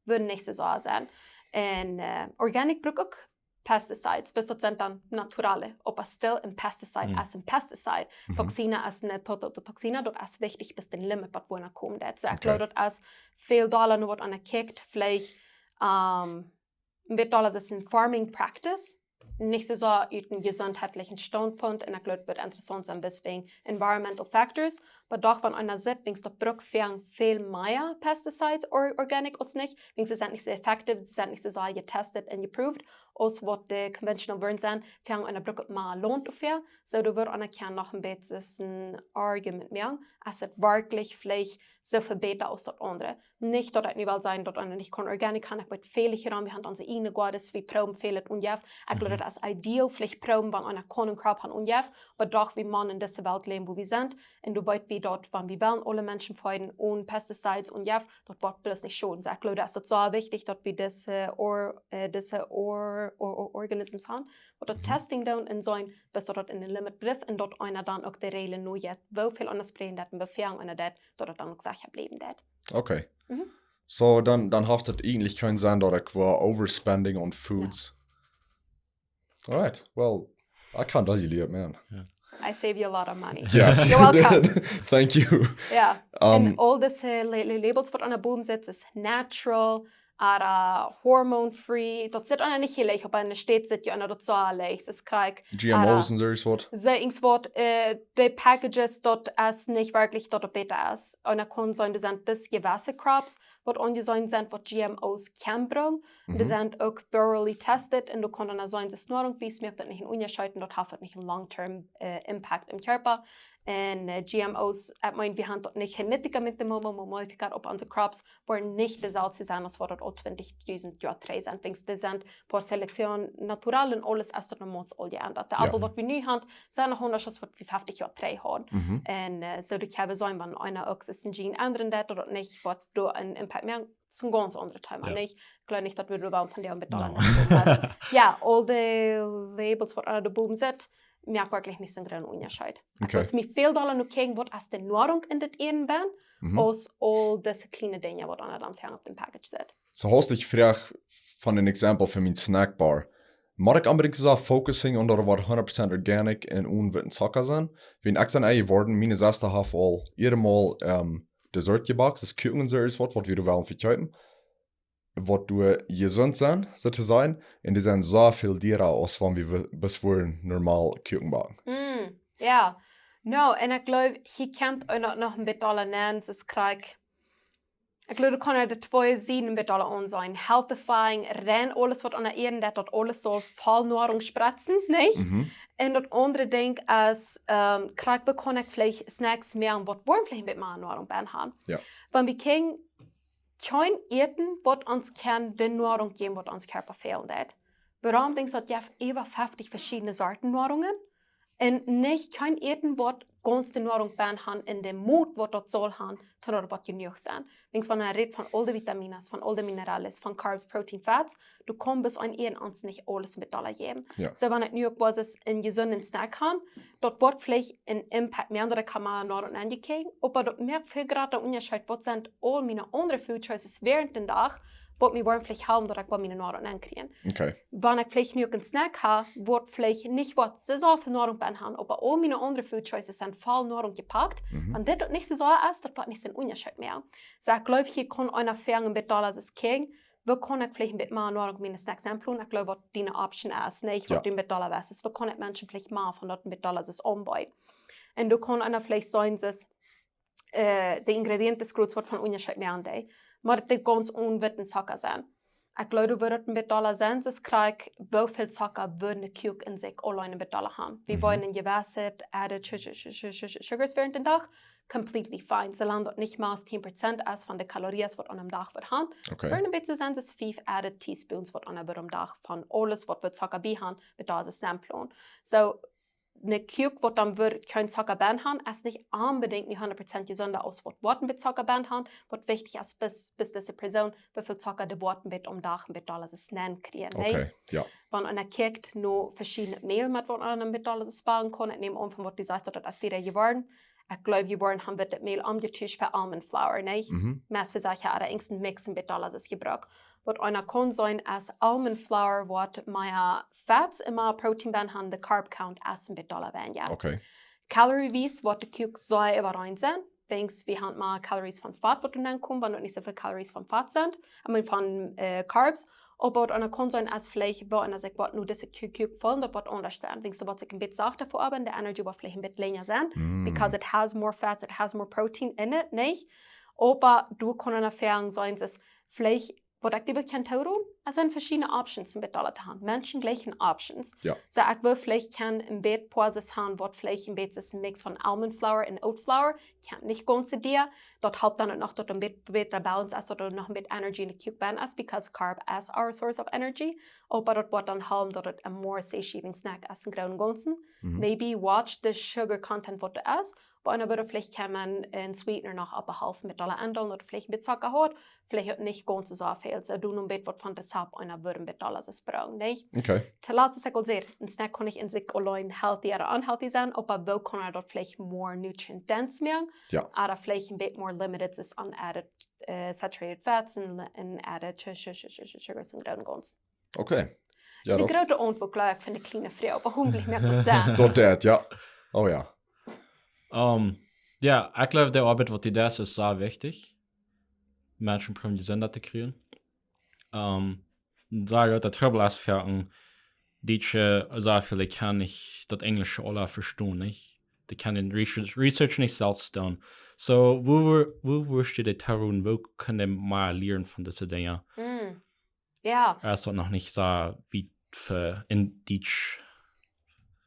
wudd nich soo sennen. Un, äh, organic brukt uk pesticides, bloos daut sent dan naturale, oba still een pesticide es een pesticide. Mhm. Toxina es een to-, to-, to-, toxina, daut es wichtich bat dän Limit waut wie aunkomen, daut. Soo, ekj gleew, daut es väl dolla nu waut eena kjikjt, veleicht, ähm, een bät dolla es een farming practice, nich soo sea ut een jesundheitlichen Standpunkt, un ekj gleew, daut woat interessaunt sennen, bat wäajen environmental factors, oba doch, wan eena sitt, denkjst du, daut brukt väl, väl mea pesticides or organic aus nich, wiels see sent nich soo effective, see sent nich soo sea jetest un jeproved, aus waut de conventional woaren sent, väl eena brukt mea Launt doafäa, soo doa woat eena kjennen noch een bät een Argument moaken, aus daut werkjlich veleicht soo väl bäta aus daut aundre. Nich daut ekj nu well sajen daut eena nich kaun organic han, ekj weet väl hia aun, wie han onse ieejne gourdes, wie proowen väl daut unjeft. Ekj gleew, daut es ideal, veleicht proowen, wan eena kaun een crop han unjeft, oba doch, wie motten en dise Welt läwen, wua wie sent. Un doa weet wie daut, wan wie wellen aule Menschen feeden onen pesticides un Jeft, daut woat bloos nich schoden. Soo, ekj gleew, daut es daut soo wichtich, daut wie dise or-, äh, dise or-, or-, or-, organisms han, waut daut testing doonen un seenen, bat daut en de Limit blift un daut eena dan uk de Reajlen nojeit, woo väl eena sprayen deit un woo väl eena deit, daut daut dan uk secha bliewen deit. Okay. Mhm. Soo, dan, dan haft daut eejentlich kjeen Senn daut ekj woa overspending on foods. All right. Well, I kinda jelieet, man. I save you a lot of money. Yes. You're welcome. Thank you. Jo. Um, un aul dise La-, La-, Labels waut aun de Boom sitt, es natural, ooda hormone free. Daut sitt eena nich jlikj, opp eene Städ sitt je eena daut soo jlikj. Es krakjt, G M Os ooda un soo waut. Soo irjentwaut, äh, de Packages, daut es nich werkjlich daut daut bäta es. Un daut kaun sennen, doa sent bloos jewesse Crops, waut aunjeseenen sent, waut G M Os kjennen brinjen. Un dee sent uk thoroughly tested un doa kaun dan seenen, daut Noarunk, woo es, moakt daut nich een Unjascheet un daut haft uk nich een long-term, äh, impact em Kjarpa. Un, äh, G M Os, ekj meen, wie han daut nich geneticamente mo-, mo-, mo-, modificeerd opp onse Crops, woaren nich deselwje sennen aus waut daut aul twintich dusent Joa trigj sent. Wiels dee sent por selección natural un aules es daut nochmols aul jeendat. De Aupel waut wie nu han, sent noch aundasch aus waut wie feftich Joa trigj hauden. Un, äh, soo daut jie seenen, wan eena uk sienen Gene endren deit ooda nich, woat doa een Impact moaken, es een gaunz aundret Thema, nich? Ekj gleew nich daut wie doa wellen von de Aunbetalen. Jo, aul de Labels waut aun de Boom sitt, moakt werkjlich nich soon grooten Unjascheet. Ekj wudd mie väl dolla nu kjikjen, waut es de Noarunk en daut Äten benn, aus aul dise kjliene Dinja waut eena dan fäa opp dän Package sitt. Soo, hast du jefroagt von een Example von mien Snackbar. Mott ekj onbedinjt soo focusing on daut waut hundert Prozent organic un onen witten Zocka sent? Wan ekj soo een Ei worden, miene Sesta haft aul ea mol, ähm, Dessert jebackt, es Kuchen un soo waut, waut wie wellen vekjeepen. Waut doa jesunt sent, soo to sajen. Un dee sent soo väl diera aus wan wie we-, bloos wudden normal Kuchen backen. Mm, jo. No, un ekj gleew, hia kjemt uk noch, noch een bät aula nenn, es krakjt. Ekj gleew, du kaust de twee Sieden een bät aula aunseenen. Healthifying, rein aules waut aun de Ieed, daut, daut aules saul voll Noarunk spretzen, nich? Mhm. Un daut aundre Dinkj es, ähm, krakjt, woo kaun ekj veleicht Snacks moaken, waut wudden veleicht een bät mea Noarunk benn haben. Jo. Wan wie kjikjen, kjeen Äten, waut ons kaun de Noarunk jäwen, waut ons Kjarpa fält. Wuarom denkjst du, daut jeft äwa fefftich veschiedne Sorten Noarungen? Un nich kjeen Äten, waut gaunz de Noarunk benn haben en de Moot, waut daut saul haben, daut daut woat jenuach sennen. Denkjst, wan eena rät von aul de Vitamines, von aul de Minerales, von Carbs, Protein, Fats, du kaust bloos een Äten ons nich aules met aula jäwen. Jo. Soo, wan ekj nu uk waut es een jesunden Snack hab, daut woat veleicht een Impact moaken, daut ekj kaun mea Noarunk aunjekjikjt, oba daut moakt väl jrata Unjascheet, waut sent aul miene aundre food choices wäarent dän Dach, waut mie wudden veleicht halpen, daut ekj waut mea Noarunk aunkjrie. Okay. Wan ekj veleicht nu uk een Snack hab, waut veleicht nich waut soo väl Noarunk benn haben, oba aul miene aundre food choices sent voll Noarunk jepackt. Mhm. Wan dit uk nich soo es, daut woat nich soon Unjascheet moaken. Soo, ekj gleew, hia kaun eena aunfangen, een bät aula es kjikjen, woo kaun ekj veleicht een bät mea Noarunk miene Snacks aunplonen? Ekj gleew, waut diene Option es, nich? Waut Jo. du een bät aula west, es, woo kaun ekj Menschen veleicht mea von daut een bät aula es aunbieden? Un du kaust eena veleicht seenen, es, äh, de Ingredienten es groot waut von Unjascheet moaken deit. Mau daut dee gaunz one Zocka sent. Ekj gleew, du wudst een bät aula seenen, es krakjt, woo väl Zocka wudden de Kuchen en sikj auleen een bät aula haben. Wie Mhm. wudden een jewesset added su-, su-, su-, su-, su-, sugars wäarent dän Dach, completely fine. Soolang daut nich mea aus tieen Prozent es von de Kalorien, waut aun een Dach woat haben. Okay. Wudden een bät seenen, es fief added teaspoons, waut eena wudden aum Dach von aules, waut wie Zocka bie haben, met daut es Snack plonen. Soo, een Kuchen, waut dan wudden kjeen Zocka benn haben, es nich onbedinjt nich hundat Prozent jesunda aus waut woat met Zocka benn haben, waut wichtich es, bloos, bloos dise Persoon, woo väl Zocka dee woat met aum Dach met aula es nenkjrieen, nich? Okay, jo. Wan eena kjikjt no veschiedne Mäl, met waut eena met aula es backen kaun, ekj näm aun von waut du sajchst, daut daut es diera jeworden. Ekj gleew, jeworden haben wie daut Mäl omjetuscht fa almond flour, nich? Mhm. Meist fa Sachen, oba eent een Mix met aula es jebrukt. Waut eena kaun seenen, es almond flour, waut mea Fats un mea Protein benn haben, de Carb Count es een bät aula weinja. Okay. Calorie-wies woat de Kuchen soo äwarein sennen. Denkjst, wie haben mea Calories von Fat, waut doa nenkomen, wan doa nich soo väl Calories von Fat sent, I mean, von, äh, Carbs. Oba waut eena kaun seenen, es veleicht, woo eena sikj woat nu dise Ku-, Kuchen fellen, daut woat aundasch sennen. Denkjst, daut woat sikj een bät sachta veoabeiden, de Energy woat veleicht een bät lenja sennen, Mm. because it has more fats, it has more protein in it, nich? Oba du kaust eena aunfangen seenen, es veleicht, waut ekj die wudd kjennen tooroden, es sent veschiedne Options een bät aula to haben. Menschen jlikjen Options. Jo. Soo, ekj wudd veleicht kjennen een bät Pauses haben, waut veleicht een bät es een Mix von almond flour un oat flour. Kjemt nich gaunz soo diea. Daut halpt dan uk noch, daut een bät bäta Balance es, daut doa noch een bät Energy en de Kuchen benn es, because carb is our source of energy. Oba daut woat dan halpen, daut et een more satiating Snack es em grooten gaunzen. Mhm. Maybe watch the sugar content, waut doa es. Oba eena wudd veleicht kjennen een Sweetener noch opp de Halft met aula aundonen, daut veleicht een bät Zocka haft, veleicht uk nich gaunz soo väl. Soo, du noch een bät waut von de Sap, eena wudd een bät aula es brucken, nich? Okay. Tolatst, es ekj aul säd, een Snack kaun nich en sikj auleen healthy ooda unhealthy sennen, oba woo kaun eena daut veleicht more nutrient dense moaken? Jo. Ooda veleicht een bät more limited es aun added, äh, saturated fats un, un added su-, su-, su-, su-, su-, sugars em grooten gaunzen. Okay. Jo, De daut, groote Auntwuat, gleew ekj, von de kjliene Fru, oba hoffentlich moakt daut Senn. daut deit, jo. Oh jo. Ähm, jo, ekj gleew, de Oabeit, waut du deist, es sea wichtich. Menschen proowen jesunda to kjrieen. Ähm, saj ekj, daut Trubbel es fa een Dietsche, sea väl, dee kjennen nich daut Enjlische aula vestonen, nich? Dee kjennen Research, Research nich selfst doonen. Soo, woo wua-, wua wurscht du dee tooroden, woo kjennen dee mea lieren von dise Dinja? Mm. Jo. Es daut noch nich soo wiet fa en Dietsch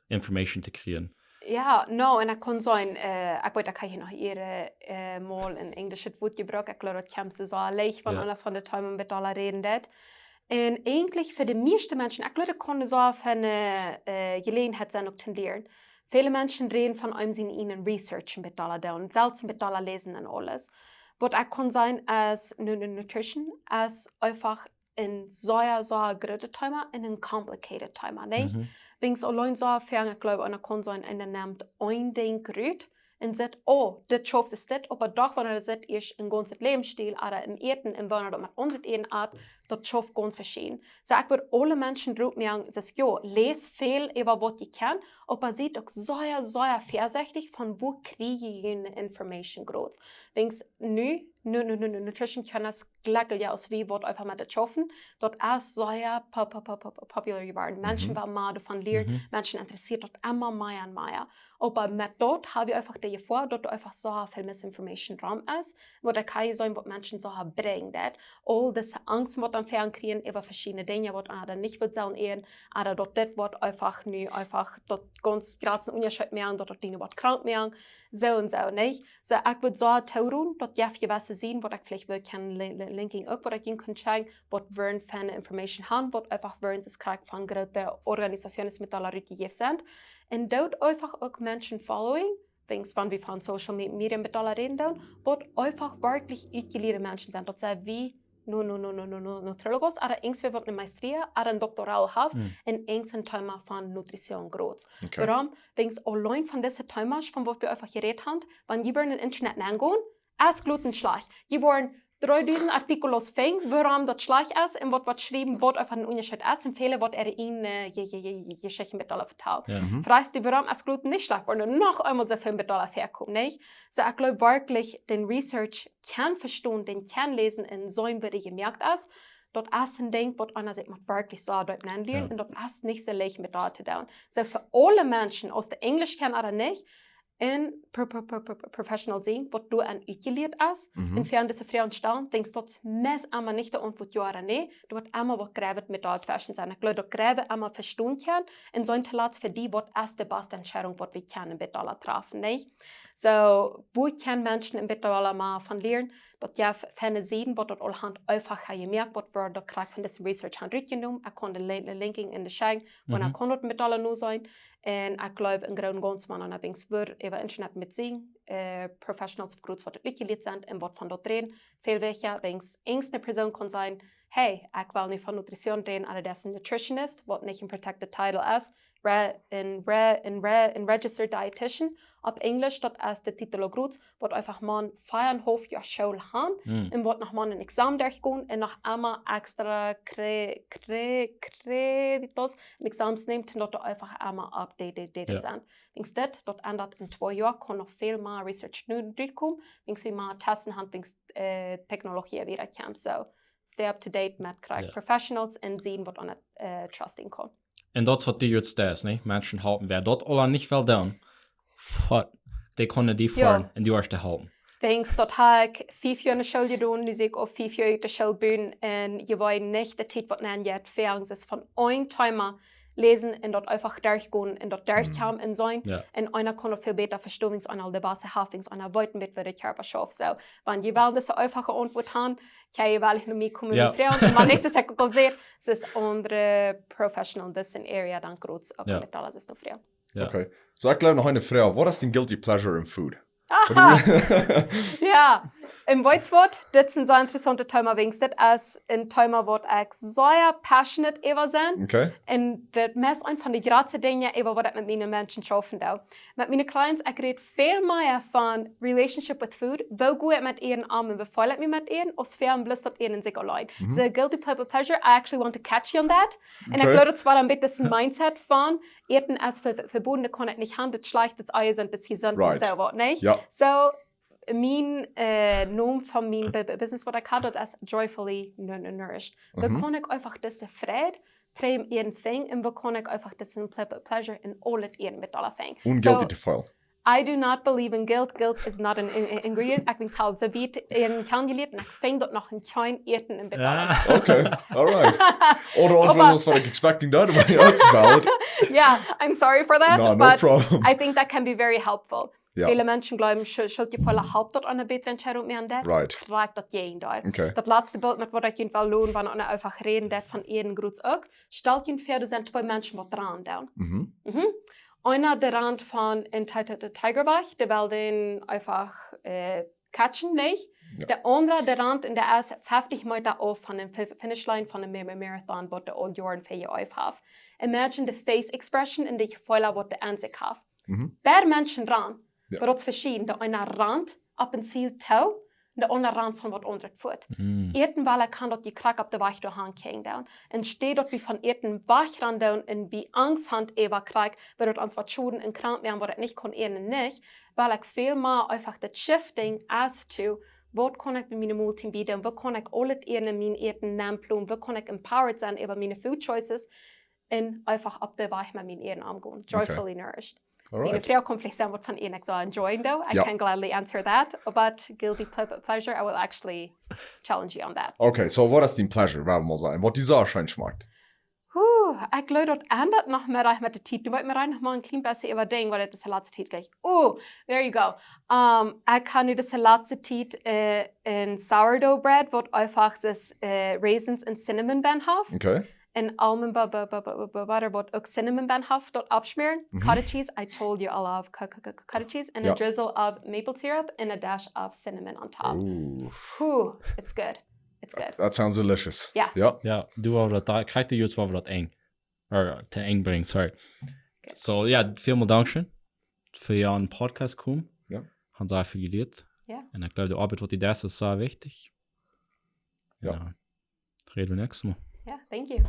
Information to kjrieen? Jo, no, un daut kaun sennen, äh, ekj weet, ekj hab hia noch ea, äh, mol een enjlischet Wuat jebrukt. Ekj gleew, daut kjemt soo leicht, wan Jo. eena von de Themen een bät aula räden deit. Un eejentlich fa de mieeschte Menschen, ekj gleew, daut kaun soo von, äh, äh, Jeläajenheit sennen uk to lieren. Väle Menschen räden von eenem sien ieejnen Research een bät aula doonen, selfst een bät aula läsen un aules. Waut uk kaun sennen es nu-, nu-, Nutrition, es eefach een sea, sea grootet Thema un een complicated Thema, nich? Mhm. Wiels auleen soo väl, ekj gleew, eena kaun soo een, eena nemt een Dinkj rut, un sajcht, oh, dit schauft es dit, oba doch, wan eena sajcht, es een gaunzet Läwensstil, ooda em Äten, un wan eena daut met aundre Äten at, daut schauft gaunz veschieden. Soo, ekj wudd aule Menschen doaropp moaken, sajcht, jo, läst väl äwa waut jie kjennen, oba siet uk sea, sea väasechtich, von wua kjrie jie june Information groot. Denkst, nu, nu, nu, nu, nu, Nutrition kjennen es jlikj, jo, aus wie waut eefach met daut schaufen, daut es sea po-, po-, po-, po-, popular jeworden. Menschen wellen mea doavon lieren, Menschen interessieet daut emma mea un mea. Oba met daut hab wie eefach de Jefoa, daut doa eefach soo väl Misinformation rom es, waut ekj kaun seenen, waut Menschen soo brinjen deit. Aul dise Angst, waut dan väl kjrieen äwa veschiedne Dinja, waut eena dan nich wudd sellen äten, ooda daut dit woat eefach nu eefach daut gaunz jratste Unjascheet moaken, daut daut die nu woat krank moaken, soo un soo, nich? Soo, ekj wudd soo toroden, daut jeft jewesse Sieden, waut ekj veleicht well kjennen li-, li-, linking uk, waut ekj junt kaun schekjen, waut woaren fa Information han, waut eefach woaren es krakjt von groote Organisationen met aula rutjejäft sent. Un doot eefach uk Menschen following, denkst, wan wie von Social Me-, Media met aula räden doonen, waut eefach werkjlich utjelieede Menschen sent. Daut sent wie, nu, nu, nu, nu, nu, nu, nu, Nutrologos, ooda irjentwäa waut eene Maestria, ooda een Doktorat haft, un irjent een Thema von Nutrition groot. Okay. Wuarom? Denkst, auleen von dise Themas, von waut wie eefach jerät haben, wan jie woaren em Internet aungonen, es Gluten schlajcht. Jie woaren dreedusent Artikels finjen, wuarom daut schlajcht es un waut, waut schriewen, waut eefach een Unjascheet es un väle waut äare ieejne, äh, je, je, je, je, Jeschichten met aula vetalen. Jo. Froagst du, wuarom es Gluten nich schlajcht, woaren noch eemol soo väl met aula väakomen, nich? Soo, ekj jleew werkjlich, dän Research kjennen vestonen, dän kjennen läsen un seenen, woo dee jemoakt es, daut es een Dinkj, waut eena sikj mott werkjlich soo deep nenlieren un daut es nich soo leicht met daut to doonen. Soo, fa aule Menschen, aus dee Enjlisch kjennen ooda nich, un pro-, pro-, pro-, pro-, professional seenen, waut doa aun utjelieet es, un fa dise Froagen stalen, denkst, daut es meist emma nich de Auntwuat jo ooda nä, doa woat emma waut Jrootet met daut tweschen sennen. Ekj jleew, daut Jroote emma vestonen kjennen, un soo to lat fa die, waut es de baste Entscheidunk, waut wie kjennen met aula träfen, nich? Soo, woo kjennen Menschen met aula mea von lieren, daut jie finjen seenen, waut daut aul han eefach jemoakt, waut woat daut krakjt von dise Research han rutjenomen, ekj kaun de li-, de linking en de schekjen, un ekj kaun daut met aula nu seenen, un ekj jleew, een grooten Gaunz, wan eena weens woat äwa Internet met seenen, äh, Professionals of Groups waut utjelieet sent un waut von daut räden, väl wichtja, weens irjent eene Persoon kaun sajen, hey, ekj well nu von Nutrition räden, ooda daut es een Nutritionist, waut nich een protected title es, re-, een re-, een re-, een registered dietitian, opp Enjlisch, daut es de Titel groot, waut eefach mau vea un haulf Joa School han, un waut noch mau een Examen derchgonen un noch emma extra Kre-, Kre-, Kreditos un Examens nemt, un daut doa eefach emma updated, dated sent. Weens dit, daut endat en twee Joa, kaun noch väl mea Research nu rutkomen, weens wie mea Testen han, weens, äh, Technologie wieda kjemt. Soo, stay up to date met krakjt professionals un seenen, waut eena, äh, trusting kaun. Un daut es waut du jrod deist, nä? Menschen halpen, wäa daut aula nich well doonen, fuck, dee kjennen die foaren un du woascht dee halpen. Denkst, daut hab ekj fief Joa en de School jedonen, nu sie ekj aul fief Joa ut de School buten un jie weeten nich, de Tiet waut nenjeit, fa ons es von een Thema läsen un daut eefach derchgonen un daut derchkomen un seenen. Jo. Un eena kaun daut väl bäta vestonen, wiels eena aul de Basis haft, wiels eena weet, woo de Kjarpa schauft. Soo, wan jie wellen dise eefache Auntwuat han, kjenn jie woll no mie komen, jo, mie froagen. Un mien näakjstet, ekj uk aul säd, es aundre Professional en dise Area dan groot uk, jo, met aula es no froagen. Jo. Okay. Soo, ekj jleew noch eene Froag. Waut es dien guilty pleasure in food? Aha. Jo. Un weetst waut, dit es een sea interessauntet Thema, wiels dit es een Thema, waut ekj sea passionate äwa sie. Okay. Un daut es eent von de jratste Dinja, äwa waut ekj met miene Menschen schaufen doo. Met miene clients, ekj räd väl mea von relationship with food, woo go ekj met äa om un woo feel ekj mie met äa, aus fa bloos daut äa en sikj auleen. Mhm. Soo, guilty ple-, pleasure, I actually want to catch you on that. Un ekj, okay, jleew, daut es wada een bät een mindset von, Äten es ve-, ve-, vebungen, kaun ekj nich han, daut schlajcht, daut es Eia, daut es jesunt, right, un soo waut, nä? Jo. Soo, mien, äh, Nomen von mien Bu-, Bu-, Business, waut ekj haud, daut es Joyfully Nu-, Nu-, Nourished. Woo, mhm, kaun ekj eefach dise Freid, dreem äa Dinkj, un woo kaun ekj eefach dise ple-, ple-, pleasure en aul daut äa met aula finjen? Un soo, guilty to feel. I do not believe in guilt. Guilt is not an in-, in-, ingredient. Ekj wens, hab soo wiet en kjanen jelieet un ekj finj daut noch en kjeen Äten en bät aula. Ah. Okay, all right. Ooda, ooda oba, waut ekj expecting deed, oba jo, it's valid. Yeah, I'm sorry for that, no, no problem, but I think that can be very helpful. Jo. Väle Menschen jleewen, Schu-, Schuldjefeelen halpt daut, eena bätre Entscheidunk moaken deit. Right. Krakjt daut Jäajendeel. Okay. Daut latste Bilt, met waut ekj junt well loten, wan eena eefach räden deit von äa groot uk. Stalt junt väa, doa sent twee Menschen, waut rannen doonen. Mhm. Mhm. Eena, dee rant von een Ti-, Ti-, Ti-, Tiger wajch, dee well dän eefach, äh, catchen, nich? Jo. De aundra, dee rant un dee es feftich Meta auf von de Fi-, Finish Line von de Ma-, Ma-, Marathon, waut dee aul Joaren väa jeeeft haft. Imagine de face expression un de Jefeelen, waut dee aun sikj haft. Mhm. Beid Menschen rannen. Jo. Oba daut es veschieden. De eena rant opp een Ziel too, un de aundra rant von waut aundret fuat. Mm. Ieescht well ekj kaun daut jie krakjt opp dän Wajch doahan kjrieen doonen. Enne Städ daut wie von ieescht wajch rant doonen un wie Angst han äwa krakjt, wudd daut ons waut schoden un krank moaken, waut ekj nich kaun ieescht nich, well ekj väl mea eefach daut shifting as to, waut kaun ekj met miene Moltiet bie doonen, waut kaun ekj aulet ieescht en mien Äten nenplonen, waut kaun ekj empowered sennen äwa miene food choices, un eefach opp dän Wajch met mien Äten omgonen. Okay. Joyfully nourished. Alright. Miene Fru kaun veleicht sajen waut von Äten ekj soo enjoyen doo. I Jo. can gladly answer that, but guilty ple-, pleasure, I will actually challenge you on that. Okay, so waut es dien pleasure, woa wie mol sajen? Waut die soo scheen schmakjt? Huh, ekj jleew daut endat noch mea met de Tiet. Du woascht mie noch mol een kjlien bät äwa denkjen, waut daut es de latste Tiet jlikj. Oh, there you go. Um, ekj kaun nu de latste Tiet, äh, een sourdough bread, waut eefach es, äh, raisins un cinnamon benn haft. Okay. Un almond bu-, bu-, butter, waut uk cinnamon benn haft, daut oppschmäaren. Mhm. Cottage cheese, I told you I love co-, co-, co-, cottage cheese, and Jo. a drizzle of maple syrup and a dash of cinnamon on top. Ooh. Ooh, it's good. It's good. That sounds delicious. Jo. Jo. Jo, du woascht daut, kjrichst du jrod, woa wie daut enj. Ooda to enj brinjen, sorry. Okay. So, jo, väl mol Dankscheen fa aun Podcast komen. Jo. Haben sea väl jelieet. Jo. Un ekj jleew, de Oabeit waut du deist es sea wichtich. Jo. Jo. Räd wie näakjstet Mol. Jo, thank you.